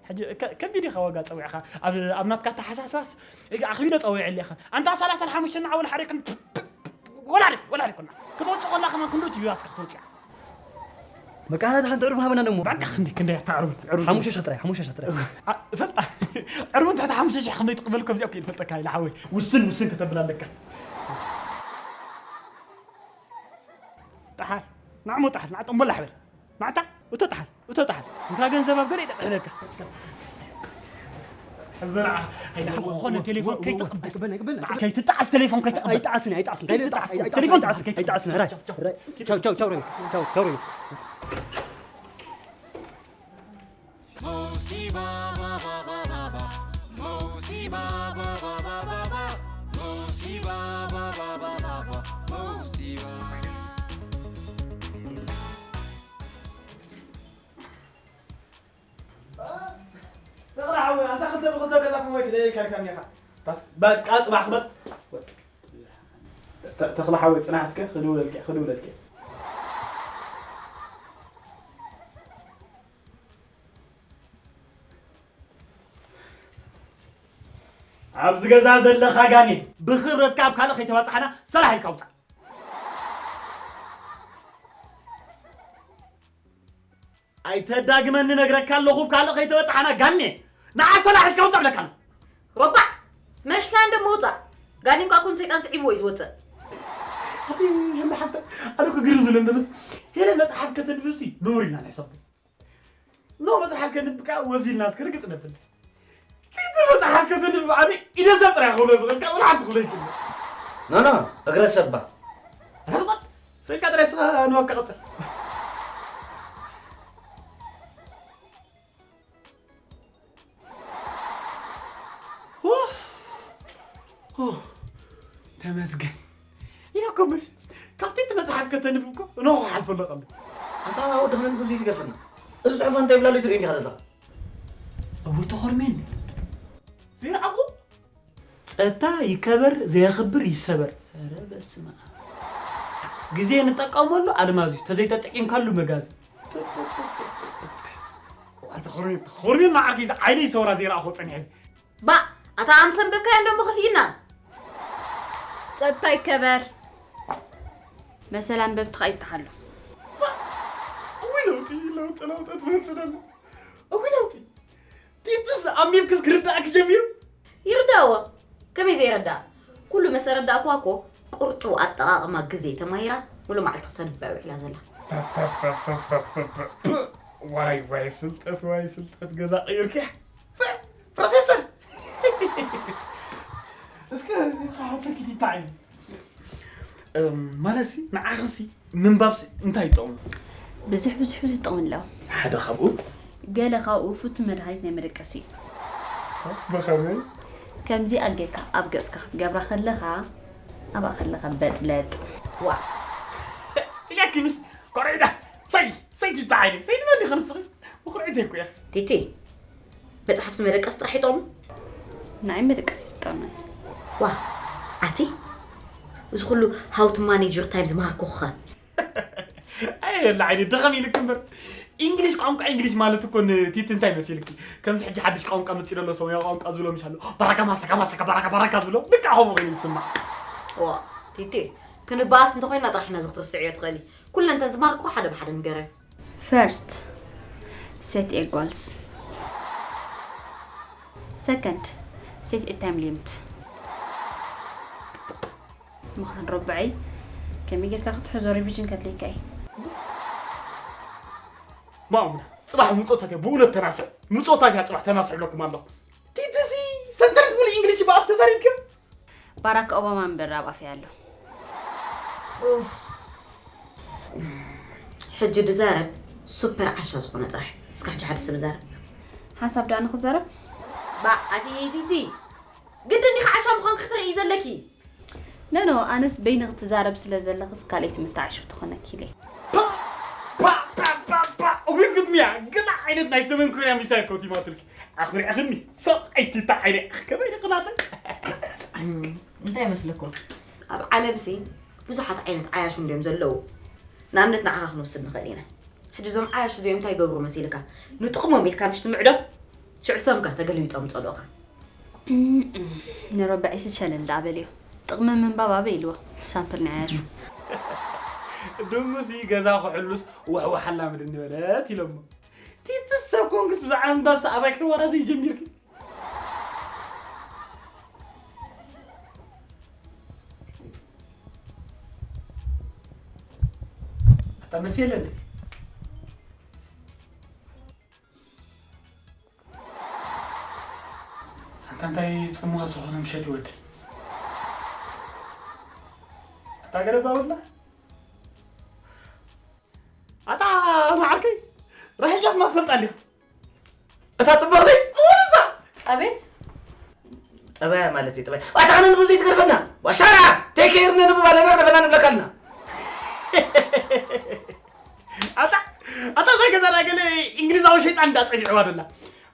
ሕጂ ከ-፣ ከቢድ ኢኻ ዋጋ ጸዊዕኻ። ኣብ፣ ኣብ ናትካ ኣተሓሳስባስ፣ እ፣ ኣኽቢዶ ጸዊዐ ኣለኻ። ኣንታ ሰላሳ ሓሙሽተ ንዓ ወላ ሓደ ክን-፣ ወላ ሓደ፣ ወላ ሓደ ኮና። ክትወጽእ ኮላ ከማን ክንዶ ጅቢራትካ ክትወጽእ። በቃ፣ ሓንቲ ዕርቡን ሃበና ደሞ። በቃ፣ ክንደይ፣ ክንደይ ኣታ ዕርቡን፣ ዕርቡን። ሓሙሽተ ሺሕ ጥራይ፣ ሓሙሽተ ሺሕ ጥራይ። አ፣ እፈልጣ። ዕርቡን ትሕቲ ሓሙሽተ ሺሕ ክንደይ ትቕበል ከምዚኣ እኮ ይፈልጠካ ኢለ ሓወይ። ውስን፣ ውስን ከተብላለካ። ጠሓል። ንዓሞ ጠሓል፣ ንዓ ጠምበል ኣሕበል። ማዕታ፣ እቶ ጠሓል፣ እቶ ጠሓል። እንታ ገንዘብ ኣብ ገለ ይደቕሕለካ። ሕዘና፣ ኣይዳ ዝኾነ ቴሌፎን ከይትቕበል። ኣይቅበል፣ ኣይቅበል። ከይትጣዓስ ቴሌፎን ከይትቕበል። ኣይጣዓስን፣ ኣይጣዓስን። ከይትጣዓስ። ቴሌፎን ጣዓስ፣ ከይትጣዓስ። ኣይጣዓስን። ራይ፣ ቻው፣ ቻው፣ ቻው፣ ራይ። ቻው፣ ቻው፣ ቻው፣ ራይ። ቻው፣ ቻው፣ ራይ። ተኽለ ሓወይ፣ ኣንታ ክልተ ብክልተ ገዛ ክመይ ክደልየልካ ኢልካኒ ኢኻ። ታስ-፣ በቃ ጽባሕ ክመጽእ። ተ-፣ ተኽለ ሓወይ፣ ጽናሕ እስከ፣ ክድውለልኪ፣ ክድውለልኪ። ኣብዚ ገዛ ዘለኻ ጋኔን፣ ብኽብረትካ ኣብ ካልእ ከይተባጻሕና ሰላሕ ኢልካ ውጻእ። ኣይተዳግመኒ ነግረካ ኣለኹ፣ ካልእ ከይተበጻሕና ጋኔን። ንዓ ሰላሕ ኢልካ ውጻእ ብለካ ኣለኹ። ረባዕ! መሪሕካያ እንዶ ምውጻእ። ጋኔን ኳ ኩን ሰይጣን ስዒብዎ እዩ ዝወጽእ። ኣቲ ሄለ ሓፍተ፣ ኣነ እኮ ግርም ዝብለኒ ደለስ፣ ሄለ መጽሓፍ ከተንብብሲ ነውር ኢልና ንሕሰቦ። ኖ መጽሓፍ ከንብብ ከኣ ወዝ ኢልና እስከ ርግጽ ነብል። እቲ መጽሓፍ ከተንብብ ኣነ ኢደ ሰብ ጥራይ ክብሎ ዝኽእል፣ ካልእ ሓንቲ ክብሎ ይክእል። ኖ፣ ኖ፣ እግረ ሰባ። ኣስማት፣ ስልካ ጥራይ ስኻ ንዋካ ቀጽል። ኡፍ! ኡፍ! ተመስገን። ኢለ እኮ ምሽ፣ ካብቲ እቲ መጽሓፍ ከተንብብ እኮ እንሆ ክሓልፈሉ ቀልዲ። ኣታ ወዲ ክነንብብ ዘይትገርፈና። እዚ ጽሑፍ እንታይ ይብላሉ ትርኢ እንዲኻ ደዛ? እወ ተኾርሜን። ዘይረኣኹ? ጸጥታ ይከበር፣ ዘየኽብር ይሰበር። ኧረ በስመ ኣብ። ግዜ ንጠቀመሉ ኣልማዝ እዩ፣ ተዘይተጠቂምካሉ መጋዝ። ኣታ ኾርሜን፣ ኾርሜን መዓርከይ፣ እዚ ዓይነይ ሰውራ ዘይረኣኹ ጸኒሐ እዚ። ባእ፣ ኣታ ኣምሰ ኣንበብካዮ እንዶ እሞ ከፊእና። ጸጥታ ይከበር። መሰል ኣንበብቲ ከኣ ይተሓሎ። እውይ ለውጢ፣ ለውጢ፣ ለውጢ ትመጽእ ደሎ። እውይ ለውጢ። ቲትስ ኣንቢብክስ ክርዳእኪ ጀሚሩ? ይርዳእዎ። ከመይ ዘይረዳእ? ኩሉ መሰ ረዳእክዋ እኮ ቁርጡ ኣጠቓቕማ ግዜ ተማሂራ ሙሉእ መዓልቲ ክተንብብ ውዒላ ዘላ። ፕ፣ ዋይ፣ ዋይ፣ ፍልጠት፣ ዋይ፣ ፍልጠት ገዛ ቀይርኪ። ፕ፣ ፕሮፌሰር! እስከ፣ ሓተኪ እንታይ እዩ? እም፣ ማለትሲ፣ ንዓኽሲ ምንባብሲ እንታይ ይጠቕሙ? ብዙሕ፣ ብዙሕ፣ ብዙሕ ጥቕሚ ኣለዎ። ሓደ ካብኡ? ገለ ካብኡ ፍቱን መድሃኒት ናይ መደቀሲ እዩ። ብኸመይ? ከምዚኣ ጌርካ ኣብ ገጽካ ክትገብራ ከለኻ፣ ኣብኣ ከለኻ በጥለጥ። ዋ! ኢለኪ ምሽ፣ ኮረይዳ! ሰይ! ሰይቲ ተዓይኒ! ሰይቲ መን ዲኺ ንስኺ? ምኹርዒተይ እኮ ኢኺ። ቲቲ፣ መጽሓፍሲ መደቀሲ ጥራሕ ይጠቕሙ? ንዓይ መደቀሲ እዩ ዝጠቕመኒ። ዋ! ኣቲ፣ እዚ ኩሉ how to manage your time ዝመሃርኩኺ ኸ? ኣየ የለ ዓይኒ ድኸም ኢልክ እምበር። ኢንግሊሽ ቋንቋ ኢንግሊሽ ማለት እኮ ንቲቲ እንታይ መሲልኪ? ከምዚ ሕጂ ሓድሽ ቋንቋ መጺኡ ዘሎ ሰውያ ቋንቋ ዝብሎ ምሽ ኣሎ። ባራካ ማሳካ ማሳካ ባራካ ባራካ ዝብሎ ልክዕ ከምኡ ኮይኑ ዝስማዕ። ዋ፣ ቲቲ፣ ክንበኣስ እንተኾይንና ጥራሕ ኢና እዚ ክትርስዕዮ ትኽእሊ። ኩለንተን ዝማርኮ ሓደ ብሓደ ንገረን። First, set a goals. Second, set a time limit. ምዃን ረብዐይ ከመይ ጌርካ ክትሕዞ ሪቪዥን ከድልየካ እዩ። ማሙና፣ ፅባሕ ምፆታት እያ ብእውነት ተናስሑ። ምፆታት እያ ፅባሕ ተናስሑ ብለኩም ኣለኹ። ቲትሲ ሰንተንስ ሙሉ ኢንግሊሽ ብኣፍ ተዛሪብክዮ። ባራክ ኦባማ እምበር ኣብ ኣፍያ ኣሎ። ሕጂ ድዛረብ ሱፐር ዓሻ ዝኾነ ጥራሕ። እስካ ሕጂ ሓደ ሰብ ዛረብ። ሓንሳብ ደኣ ንኽዘረብ። ባዕ ኣቲ ቲቲ፣ ግድን ዲኻ ዓሻ ምዃንኪ ክትርኢ ዘለኪ? ነኖ ኣነስ በይንኺ ትዛረብ ስለ ዘለኽስ ካልኣይቲ ምትዓሽው ትኾነኪ ኢለ። ዊጉትሚያ ገለ ዓይነት ናይ ሰሜን ኮርያ ሚሳይል ኮቲማትልኪ ኣኽሪዕኽኒ። ሰብኣይቲ እታ ዓይነ ከመይ ንቕናተ? እንታይ ይመስለኩም? ኣብ ዓለምሲ ብዙሓት ዓይነት ዓያሹ እንድዮም ዘለዉ። ንኣብነት ንዓኻ ክንወስድ ንኽእል ኢና። ሕጂ እዞም ዓያሹ እዚኦም እንታይ ይገብሩ መሲልካ? ንጥቕሞም ኢልካ ምሽ ትምዕዶም? ሽዑ ሰምካ ተገልቢጦም ይጸልኡኻ። ንረብዒ ስሸለል ደኣ በልዮ። ጥቕሚ ምንባብ ኣበይ ኢልዎ? ሳምፕል ናይ ዓያሹ። ድሙሲ ገዛ ክሕሉስ ዋሕዋሕ ኣላምድኒ በለት ኢሎሞ። ቲትስ ሰብ ኮንክስ ብዛዕባ ምንባብሲ ኣባይ ክተወራዘይ ጀሚርኪ? ኣታ መልሲ የለን። ኣንታ እንታይ ጽምዋ ዝኾነ ምሸት ይወድእ። ኣታ ገለባ ወላ ኣታ ንዓርከይ ራሒልካስ ማትፈልጣ እንዲኻ። እታ ጽብቕቲ ወሳ ኣቤት። ጠባያ ማለት እዩ ጠባያ ኣታ ከነ ንብሉ ዘይትገርፈና ዋሻራ ቴክ ኬር ነንብብ ኣለና ረፈና ንብለካ ኣለና ኣታ ኣታ እዛ ገዛና ገለ እንግሊዛዊ ሸይጣን እንዳጸኒዕዋ ደላ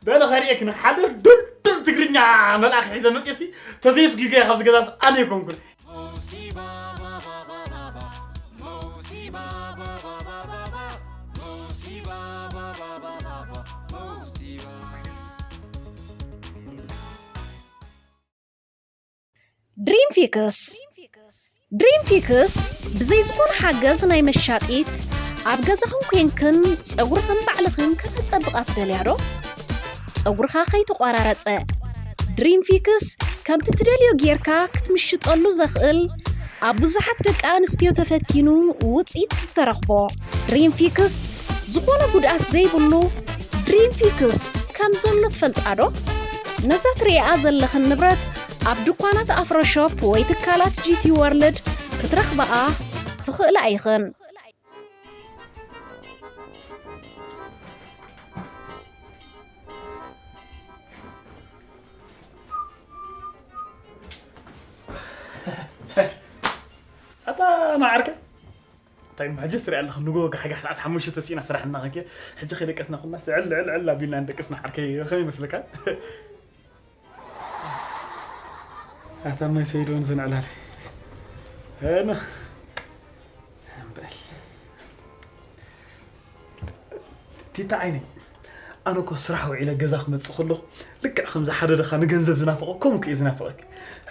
በለ ከርእየክን ሓደ ድልድል ትግርኛ መልኣኽ ሒዘ መፅየሲ ተዘይስጊገ ካብዚ ገዛስ ኣነ ይኮንኩን ድሪም ፊክስ ድሪም ፊክስ ብዘይ ዝኾነ ሓገዝ ናይ መሻጢት ኣብ ገዛኽን ኮንክን ጸጉርኽን ባዕልኽን ከተጸብቓ ትደልያ ዶ? ጸጉርኻ ከይተቋራረጸ ድሪም ፊክስ ከምቲ ትደልዮ ጌርካ ክትምሽጠሉ ዘኽእል ኣብ ብዙሓት ደቂ ኣንስትዮ ተፈቲኑ ውጽኢት ዝተረኽቦ ድሪም ፊክስ ዝኾነ ጉድኣት ዘይብሉ ድሪም ፊክስ ከም ዘሎ ትፈልጣ ዶ? ነዛ ትርእይኣ ዘለኽን ንብረት ኣብ ድኳናት ኣፍሮ ሾፕ ወይ ትካላት ጂቲ ወርልድ ክትረኽብኣ ትኽእላ ኢኽን። ኣታ ንዓርከ እንታይ ማጀስትሪ ኣለኹ ንጎ ጋሕጋሕ ሰዓት ሓሙሽተ ተሲእና ስራሕ እናኸንከ ሕጂ ከይደቀስና ኩና ስዕል ዕል ዕል ኣቢልና ንደቅስና ዓርከይ ከመይ ይመስለካ ኣታ ማይ ሰይዶን ዘንዕላለ ኣነ እምበል ቲታ ዓይነይ ኣነ እኮ ስራሕ ውዒለ ገዛ ክመፅእ ከለኹ ልክዕ ከምዚ ሓደ ድኻ ንገንዘብ ዝናፍቆ ከምኡ ክእየ ዝናፍቀኪ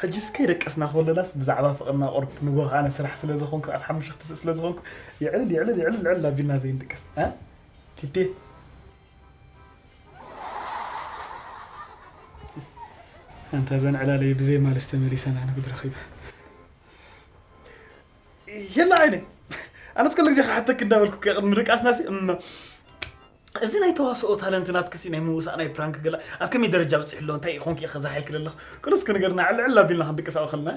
ሕጂስ ከይደቀስና ከለናስ ብዛዕባ ፍቅርና ቁርብ ንጎ ኣነ ስራሕ ስለ ዝኾንኩ ኣብ ሓሙሽተ ክትስእ ስለ ዝኾንኩ የዕልል የዕልል የዕልል ዕልል ኣቢልና ዘይንድቀስ እ ቲቴ ኣንታ እዘን ዕላለይ ብዘይ ማልስ ተመሊሰን ኣነ ጉድ ረኺበ የላ ዓይነ ኣነስ ኩሉ ግዜ ክሓተክ እንዳበልኩ ቅድሚ ድቃስና ሲ እም፣ እዚ ናይ ተዋስኦ ታለንት ናትክሲ ናይ ምውሳእ ናይ ፕራንክ ገላ ኣብ ከመይ ደረጃ በፂሑ ኣሎ እንታይ ኢኾንክ ኢኸ ዛሓልክ ዘለኹ ቅዱስ ክንገርና ዕልዕል ኣቢልና ክንድቅስ ኣብ ከልና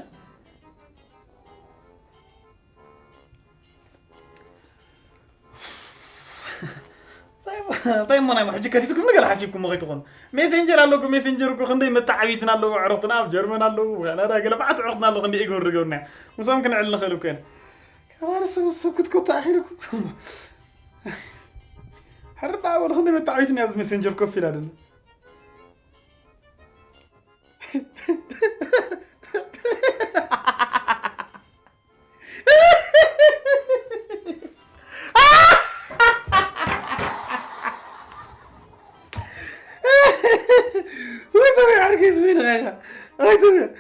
እንታይ እሞ ናይ ሕጂ ከቲትኩም ነገር ሓሲብኩም ከይትኾኑ ሜሴንጀር ኣለኩም ሜሴንጀር እኮ ክንደይ መተዓቢትን ኣለዉ ኣዕሩኽትና ኣብ ጀርመን ኣለዉ ካናዳ ገለ መዓት ኣዕሩኽትና ኣለዉ ክንደይ ኢጎን ርገብና ምስኦም ክንዕል ንኽእል እኮ ኢና ካባሪ ሰብ ሰብ ክትኮታ ኣኺልኩም ሕርዳ ወለ ክንደይ መተዓቢትን ኣብዚ ሜሴንጀር ኮፍ ኢላ ደለ Wait a minute, I can't speak. Wait a minute.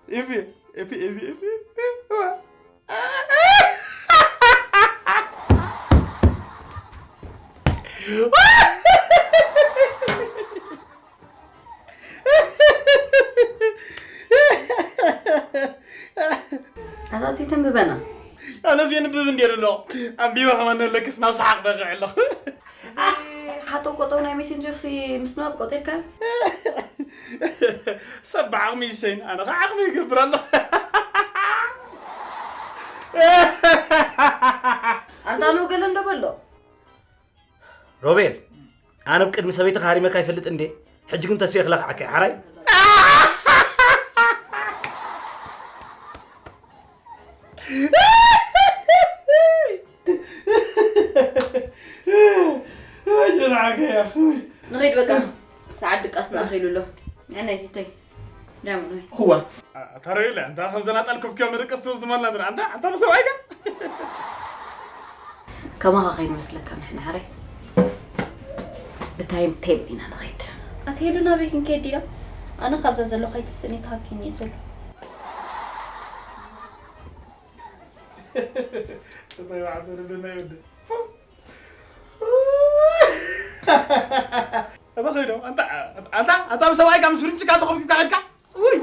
Epi, epi, epi, epi, epi. ኣታ ዘይተንብበና። ኣነስ የንብብ እንድየ ዘሎ። ኣንቢበ ከማን ኣለክስ ናብ ሰሓቕ በቒዐ ኣለኹ። እዚ ሓጠው ቆጠው ናይ ሜሴንጀርሲ ምስንባብ ቆጺርካ? ሰብ ብዓቕሚ ይሸይን፣ ኣነ ኸዓ ዓቕሚ ይገብር ኣለኹ። ኣንታ ኖ ገለ እንዶ በሎ። ሮቤል፣ ኣነ ኣብ ቅድሚ ሰበይትኻ ሃሪመካ ይፈልጥ እንዴ? ሕጂ ግን ተሲእኽላ ከዓከ ሓራይ። ጀልዓከ ያኹ። ንኸይድ በቃ፣ ሰዓት ድቃስና ኣኺሉ ኣሎ። ንዕናይ ትቶይ። ዳሙ ንኸይድ። እዋ። ኣታ ሮቤል፣ ኣንታ ከም ዘናጣል ኮፍኪዮ ምድቅስ ትዝመልና እንትና። ኣንታ፣ ኣንታ ብሰብኣይካ? ከማኻ ከይንመስለካ ንሕና ሓራይ። ብታይም ቴብል ኢና ንኸይድ። ኣቲ ሄሉ ናበይ ክንከይድ ዲና? ኣነ ካብዛ ዘለኹ ኣይትስእኒ ተሃኪኒ እዩ ዘሎ። እታ ይባዓል ተረደና ይወደ። እታ ኸይዶ፣ ኣንታ፣ ኣንታ፣ ኣንታ ብሰብኣይካ ምስ ፍርንጭካ ተኾብኪካ ኸድካ? ውይ!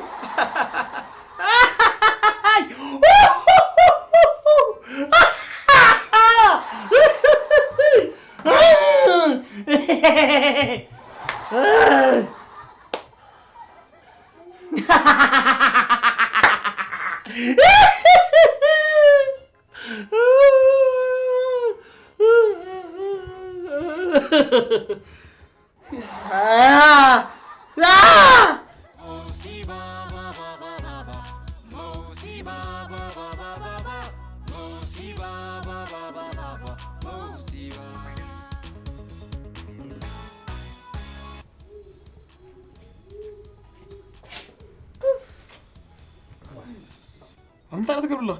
ኣንታ ትገብር ኣለኺ?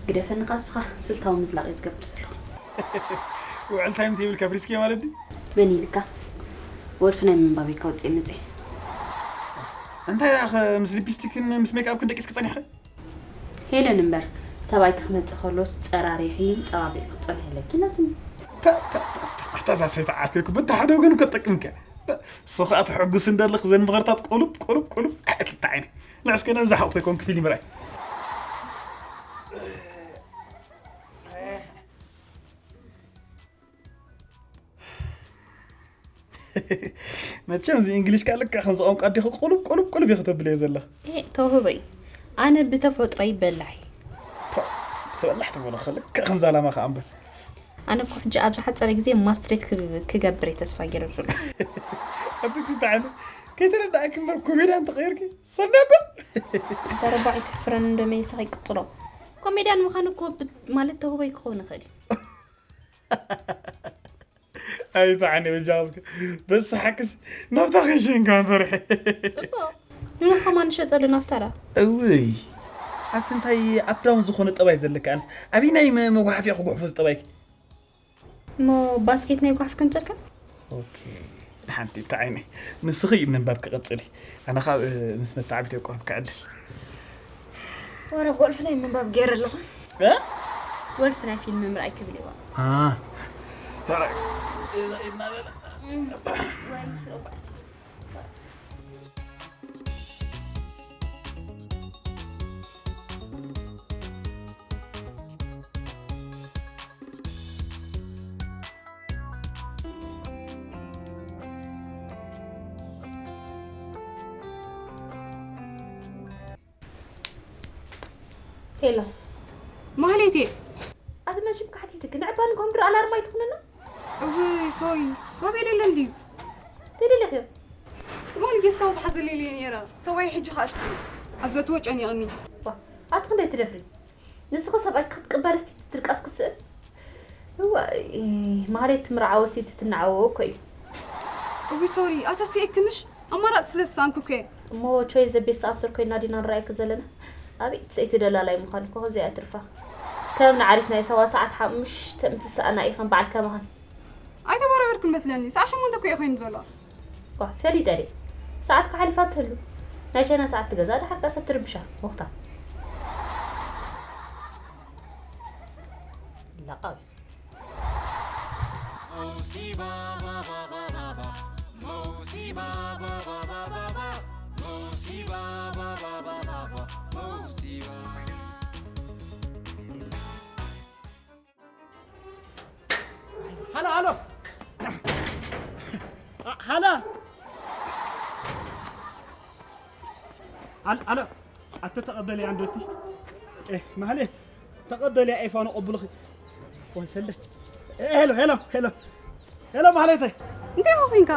ግደፈኒ ኻስኻ፣ ስልታዊ ምዝላቕ እየ ዝገብር ዘለኹ። ውዕል ታይም ቴብል ከፍሪስኪ ማለት ድዩ? መን ኢልካ? ወልፊ ናይ ምንባብ ኢልካ ውፅእ መፅእ። እንታይ ደኣ ኸ ምስ ሊፕስቲክን ምስ ሜክኣፕክን ደቂስኪ ጸኒሕኺ? ሄለን እምበር፣ ሰብኣይኪ ክመጽእ ከሎስ ጸራሪኺ ጸባቢቕ ክትጸንሒ ኣለኪ ናትኒ። ፐ፣ ፐ፣ ፐ፣ ፐ፣ ኣታ እዛ ሰይቲ ዓርኪ እኮ በታ ሓደ ወገን እኮ ትጠቅምኪ እያ። ፐ፣ እሱ ኸኣ ተሐጉስ እንደለኽ ዘን ምኽርታት ቁሉብ፣ ቁሉብ፣ ቁሉብ ኣይትተዓይኒ። ንዕስከ ነብዛ ሓቕፈ ኮንክ ፊልም ርኣይ። መቸም እዚ እንግሊሽ ካልካ ከምዚ ቋንቋ ኣዴኹ ቁሉብ ቁሉብ ቁሉብ ኢኹ ተብለዮ ዘለኽ። ኤ ተውህበይ፣ ኣነ ብተፈጥሮይ በላሕ እየ። ፖ፣ ተበላሕ ትበሎ ልክዕ ከምዚ ኣላማ ከኣ እምበር። ኣነ እኮ ሕጂ ኣብ ዝሓጸረ ግዜ ማስትሬት ክብ-፣ ክገብር እየ ተስፋ ገይረ ዘሎ። ኣቲ ትተዓኒ ከይተረዳእኪ እምበር ኮሜድያን ተቐይርኪ ሰናይ እኮ። ተረባዕ ኣይተሕፍረን እንዶ መይስኻ ይቅጽሎ። ኮሜድያን ምዃን እኮ ብ-፣ ማለት ተውህበይ ክኸውን ይኽእል እዩ። ኣይተዓኒ በጃ እስከ። በስ ሓቅስ ናብታ ክንሽን ከማን ፈርሐ። ጽቡቕ። ኑና ከማን ንሸጠሉ ናፍታ ዳ። እውይ። ኣቲ እንታይ ኣፕዳውን ዝኾነ ጠባይ ዘለካ ኣንስ። ኣበይ ናይ መ-፣ መጓሓፍያ ክጉሕፎ ዝጠባይኪ? እሞ ባስኬት ናይ ጓሓፍ ከምጸልካ? ኦኬ። ሓንቲ እታ ዓይኒ። ንስኺ እዩ ምንባብ ክቐጽል እዩ። ኣነ ካብ፣ እ፣ ምስ መተዓቢት የቋርብ ክዕልል። ወረ ጎልፍ ናይ ምንባብ ገይረ ኣለኹ። እ? ጎልፍ ናይ ፊልም ምርኣይ ክብል እዋ። አ። ተራ-፣ እዛ ኢድና በላ። እም። ወይ፣ ረባዕሲ። ሄሎ። ማህሌት እየ። ኣቲ መን ሽምካ ሓቲትኪ? ንዕባን ኮምድር ኣላርም ኣይትኹንና? እውይ፣ ሶሪ። ሮቤል የለን ድዩ? እንታይ ደሊኽዮ? ትማሊ ጌስት ሃውስ ሓዘለይ ኢለ ነይረ። ሰብኣይ ሕጂ ከኣ ኣትዩ። ኣብ ዘትዎ ጨኒቕኒ። ዋ፣ ኣቲ ክንደይ ትደፍሪ? ንስኺ ሰብኣይኪ ክትቅበሪ እስቲ ትድቃስ ክትስእን? እዋይ፣ ማህሌት ትምርዓወ እስቲ ትትናዓወ እኮ እዩ። እውይ፣ ሶሪ። ኣታ ስኢክንሽ? ኣማራጺ ስለ ዝሰኣንኩ እኮ እየ። እሞ ቾይስ ዘ ቤስት ኣንሰር ኮይና ዲና ንረኣየኪ ዘለና? ኣቤት ሰይቲ ደላላይ ምዃን እኮ ከምዚኣ እያ ትርፋ። ከም ንዓሪት ናይ ሰባ ሰዓት ሓሙሽተ ምስ ትሰኣና እዩ ከም በዓል ከማኻን። ኣይተበራበርክን መስለኒ። ሰዓት ሸሞንተ እኮ እዩ ኮይኑ ዘሎ። ዋ፣ ፈሊጠ ድየ? ሰዓትካ ሓሊፋ ትህሉ። ናይ ቻይና ሰዓት ትገዛ፣ ደሓር ከኣ ሰብ ትርብሻ። ሙኽታ። ላቃውስ። Mosiba, ba, ba, ba, ba, ba. Mosiba, ba, ba, ba, ba, ba. Mosiba, ba, ba, ba, ba, ba. Mosiba. Halo, halo. A-, halo. Al-, alo፣ ኣተ ተቐበልያ እንዶ እቲ። ኤ፣ ማህሌት፣ ተቐበልያ ኤፋኑ ቀብሉኺ። ወይ ሰለ። ኤ፣ ሄሎ፣ ሄሎ፣ ሄሎ። ሄሎ፣ ማህሌተይ። እንታይ ኮ ኮንካ?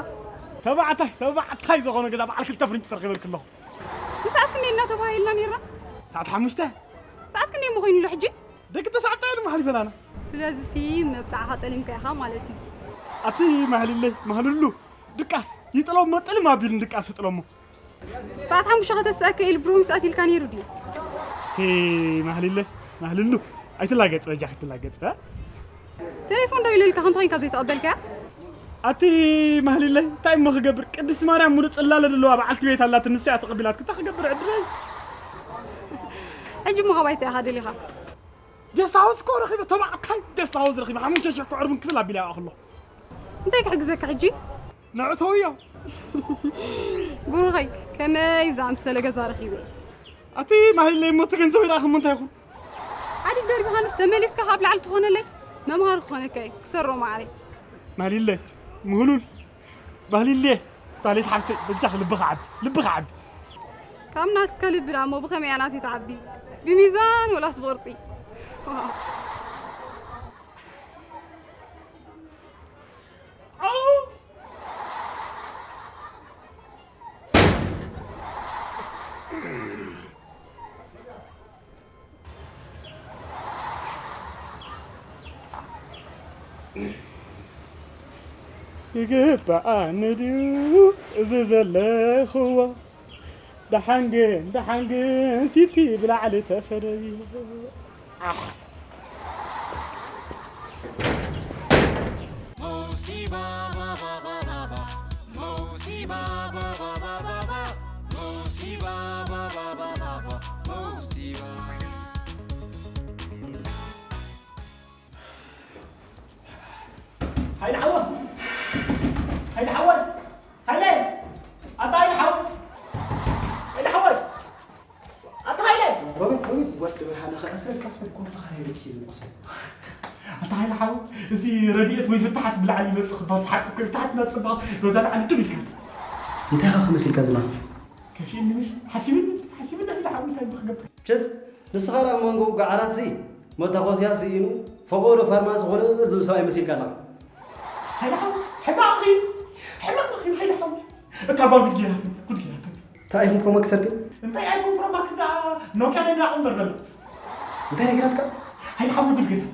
ተባዕታይ፣ ተባዕታይ ዝኾነ ገዛ በዓል ክልተ ፍርንጭ ተረኺበልኪ ኣለኹ። ንሰዓት ክንደይ እናተባሃሂልና ነይርና? ሰዓት ሓሙሽተ። ሰዓት ክንደይ እሞ ኮይኑሉ ሕጂ? ደቂ ተሰዓት እዮም ሓሊፈናና። ስለዚሲ መብጻዕኻ ጠሊምካ ኢኻ ማለት እዩ። ኣቲ ማህልለይ፣ ማህልሉ፣ ድቃስ ይጥሎም መጥልም ኣቢል ድቃስ ይጥሎሞ። ሰዓት ሓሙሽተ ከተስኣከ ኢሉ ብሩህ ምስ ኣትልካ ነይሩ ድዩ? ቲ ማህልለ፣ ማህልሉ፣ ኣይትላገጽ በጃ ኣይትላገጽ፣ እ? ቴሌፎን ዶ ኢለልካ፣ ከምቲ ኮይንካ ዘይተቐበልካያ? ኣቲ ማህልለ፣ እንታይ እሞ ክገብር? ቅድስቲ ማርያም ሙሉእ ጽላለ ዘለዋ በዓልቲ ቤት ኣላት፣ ንስያ ተቐቢላት፣ ክታ ክገብር ዕድለይ? ሕጂ እሞ ካባይ እንታይ ኢኻ ደሊኻ? ጌስት ሃውስ እኮ ረኺበ፣ ተባዕታይ ጌስት ሃውስ ረኺበ፣ ሓሙሽተ ሽሕ እኮ ዕርቡን ክፍል ኣቢለ ይኣኽሎ። እንታይ ክሕግዘካ ሕጂ? ንዕተውዮ። ብሩኸይ፣ ከመይ ዝኣምሰለ ገዛ ረኺበ? ኣቲ ማህልለይ እሞ እቲ ገንዘበይ ደኣ ክሞ እንታይ ይኹን? ዓዲ ደርቢኻንስ ተመሊስካ ካብ ላዕሊ ትኾነለይ? መምሃሪ ክኾነካ እዩ፣ ክሰሮ ማዕረይ። ማህልለይ፣ ምህሉል፣ ማህልለይ፣ ማህሌት ሓፍተይ፣ በጃኺ ልብኺ ዓቢ፣ ልብኺ ዓቢ። ካብ ናትካ ልቢ ደኣ እሞ ብኸመይ እያ ናተይ ትዓቢ? ብሚዛን ወላስ ብቕርጺ? ይግባኣኒ ድዩ እዚ ዘለኽዎ? ደሓን ግን፣ ደሓን ግን ቲቲ ብላዕሊ ተፈደዮ። ኣሕ። መውሲባ ባባባባባ፣ መውሲባ ባባባባባ፣ መውሲባ ባባባባባ፣ መውሲባ። ሃይለ ሓወይ! ሃይለ ሓወይ! ሃይለ! ኣታ ሃይለ ሓወይ! ሃይለ ሓወይ! ኣታ ሃይለ! ሮቤል፣ ሮቤል፣ ወዲ ብርሃነ፣ ከቀስ በል፣ ቀስ በል፣ ኮፍ ተኻርያ ኢሉ ኪድ ንቆስ በል። ኣታ ሃይለ ሓወይ፣ እዚ ረድኤት ወይ ፍታሓስ ብላዕሊ ይመጽእ ክባል ሰሓቅ እኮ እዩ። ፍታሓት እናተጸበቐስ በዛ ላዕሊ ድም ኢልካ። እንታይ ኢኻ ክመስልካ ዝና? ከፊእኒ ምሽ? ሓሲብኒ፣ ሓሲብኒ ሃይለ ሓወይ፣ እንታይ እሞ ክገብር? ችት፣ ንስኻ ደኣ መንጎ ገዓራት ሲ፣ መታኾስያ ስኢኑ፣ ፈቐዶ ፋርማሲ ኮነ ዝብል ሰብኣይ መሲልካ ኣለኻ። ሃይለ ሓወይ፣ ሕማቕ እዩ፣ ሕማቕ እዩ፣ ሃይለ ሓወይ። እታ ጓል ጉድ ጌራትኒ፣ ጉድ ጌራትኒ። እታ ኣይፎን ፕሮ ማክስ ሰርቲን? እንታይ ኣይፎን ፕሮ ማክስ፣ እታ ኖኪያ ናይ ናቑ እምበር በላ። እንታይ ነጊራትካ? ሃይለ ሓወይ፣ ጉድ ጌራትኒ።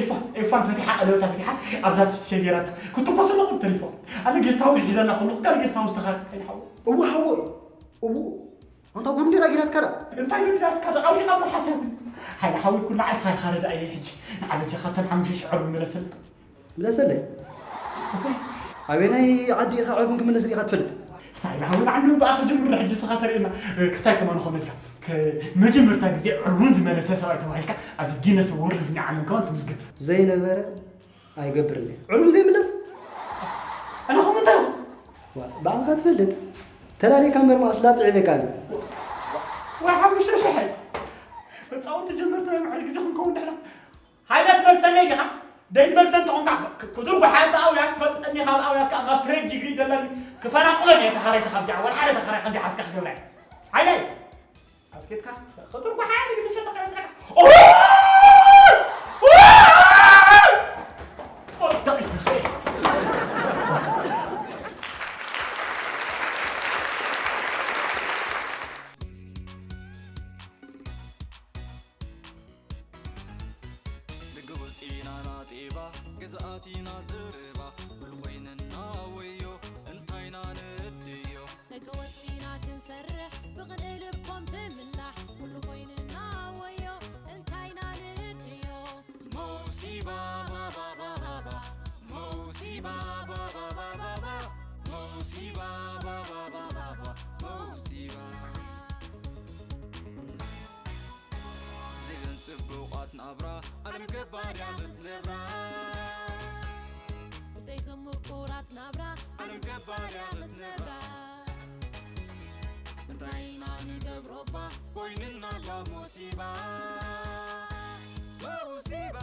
ኤፋን፣ ኤፋን ፈቲሓ፣ ቀለበታ ፈቲሓ፣ ኣብዛ ትስሸ ጌራታ። ክትኮስ ኣለኹ ተሪፎ። ኣነ ጌስት ሃውስ ሒዘና ከለኹ፣ ጋር ጌስት ሃውስ ተኻል፣ ሃይለ ሓወይ። እወ ሓወይ፣ እወ። ኣንታ ጉድ እንዲራ ጌራትካ ደኣ። እንታይ ጉድ ጌራትካ ደኣ? ኣውሪቓ እምበር ሓሳብ። ሃይለ ሓወይ፣ ኩላ ዕስራ ኢኻ ረዳእየ ሕጂ። ንዓ በጃኻ እተን ሓሙሽተ ሽሕ ዕርቡ ምለሰለይ። ምለሰለይ? ኣበየናይ ዓዲ ኢኻ ዕርቡን ክምለስ ርኢኻ ትፈልጥ? እንታይ ኢኻ ሓወይ፣ ንዓንዱ ብኣኻ ጀምር፣ ሕጂ ንስኻ ተርእየና። ክስታይ ከማን ኾነልካ። ከ-፣ መጀመርታ ግዜ ዕርቡን ዝመለሰ ሰብኣይ ተባሂልካ ኣብ ጊነስ ወርልድ ሪከርድ ዓለም ከማን ትምዝገብ። ዘይነበረ ኣይገብርን እየ። ዕርቡ ዘይምለስ? ኣነ ኸም እንታይ? ዋ፣ ባዕልኻ ትፈልጥ። ተላሊካ እምበር መኣስ ላጽዕ ይበቃ ኣሎ። ወይ ሓሙሽተ ሽሕ። መጻወቲ ጀመርቲ ናይ ምዕሪ ግዜ ክንከውን ድሕና። ሃይለ ትመልሰለይ ዲኻ? ደይትመልሰ እንተኾንካ፣ ክ-፣ ክቱር ጓሓፍ ኣውያት ትፈልጠኒ፣ ካብ ኣውያት ከኣ ማስትሬት ዲግሪ ዘለኒ። ክፈናቕሎ እየ ተኻራይካ ካብዚኣ። ወላ ሓደ ተኻራይ ከምዚ ሓዝካ ክገብራ እየ። ሃይለ! ኣስኬትካ፣ ክጥርኩ ሓደ ግዜ ሸለኻ ይመስለካ። ኦይ! ኦይ! ደገ ወፂና ናጤባ፣ ግዝኣት ኢና ዘረባ፣ ኩሉ ኮይንና ወዮ፣ እንታይና ንእድዮ። ደገ ወፂና ክንሰርሕ ብቕንኢ ልቦም ትምላሕ፣ ኩሉ ኮይንና ወዮ፣ እንታይና ንእድዮ። መውሲባ ባባባባባ፣ መውሲባ ባባባባባ፣ መውሲባ ባባባባባ፣ መውሲባ። ዘይብለን ጽቡቓት ናብራ፣ ዓለም ገባር እያ ክትነብራ። ብዘይ ዝሙ ኣርያ ክትነብራ እንታይ ኢና ንገብሮባ ኮይንና ኣሎ ሙሲባ ሙሲባ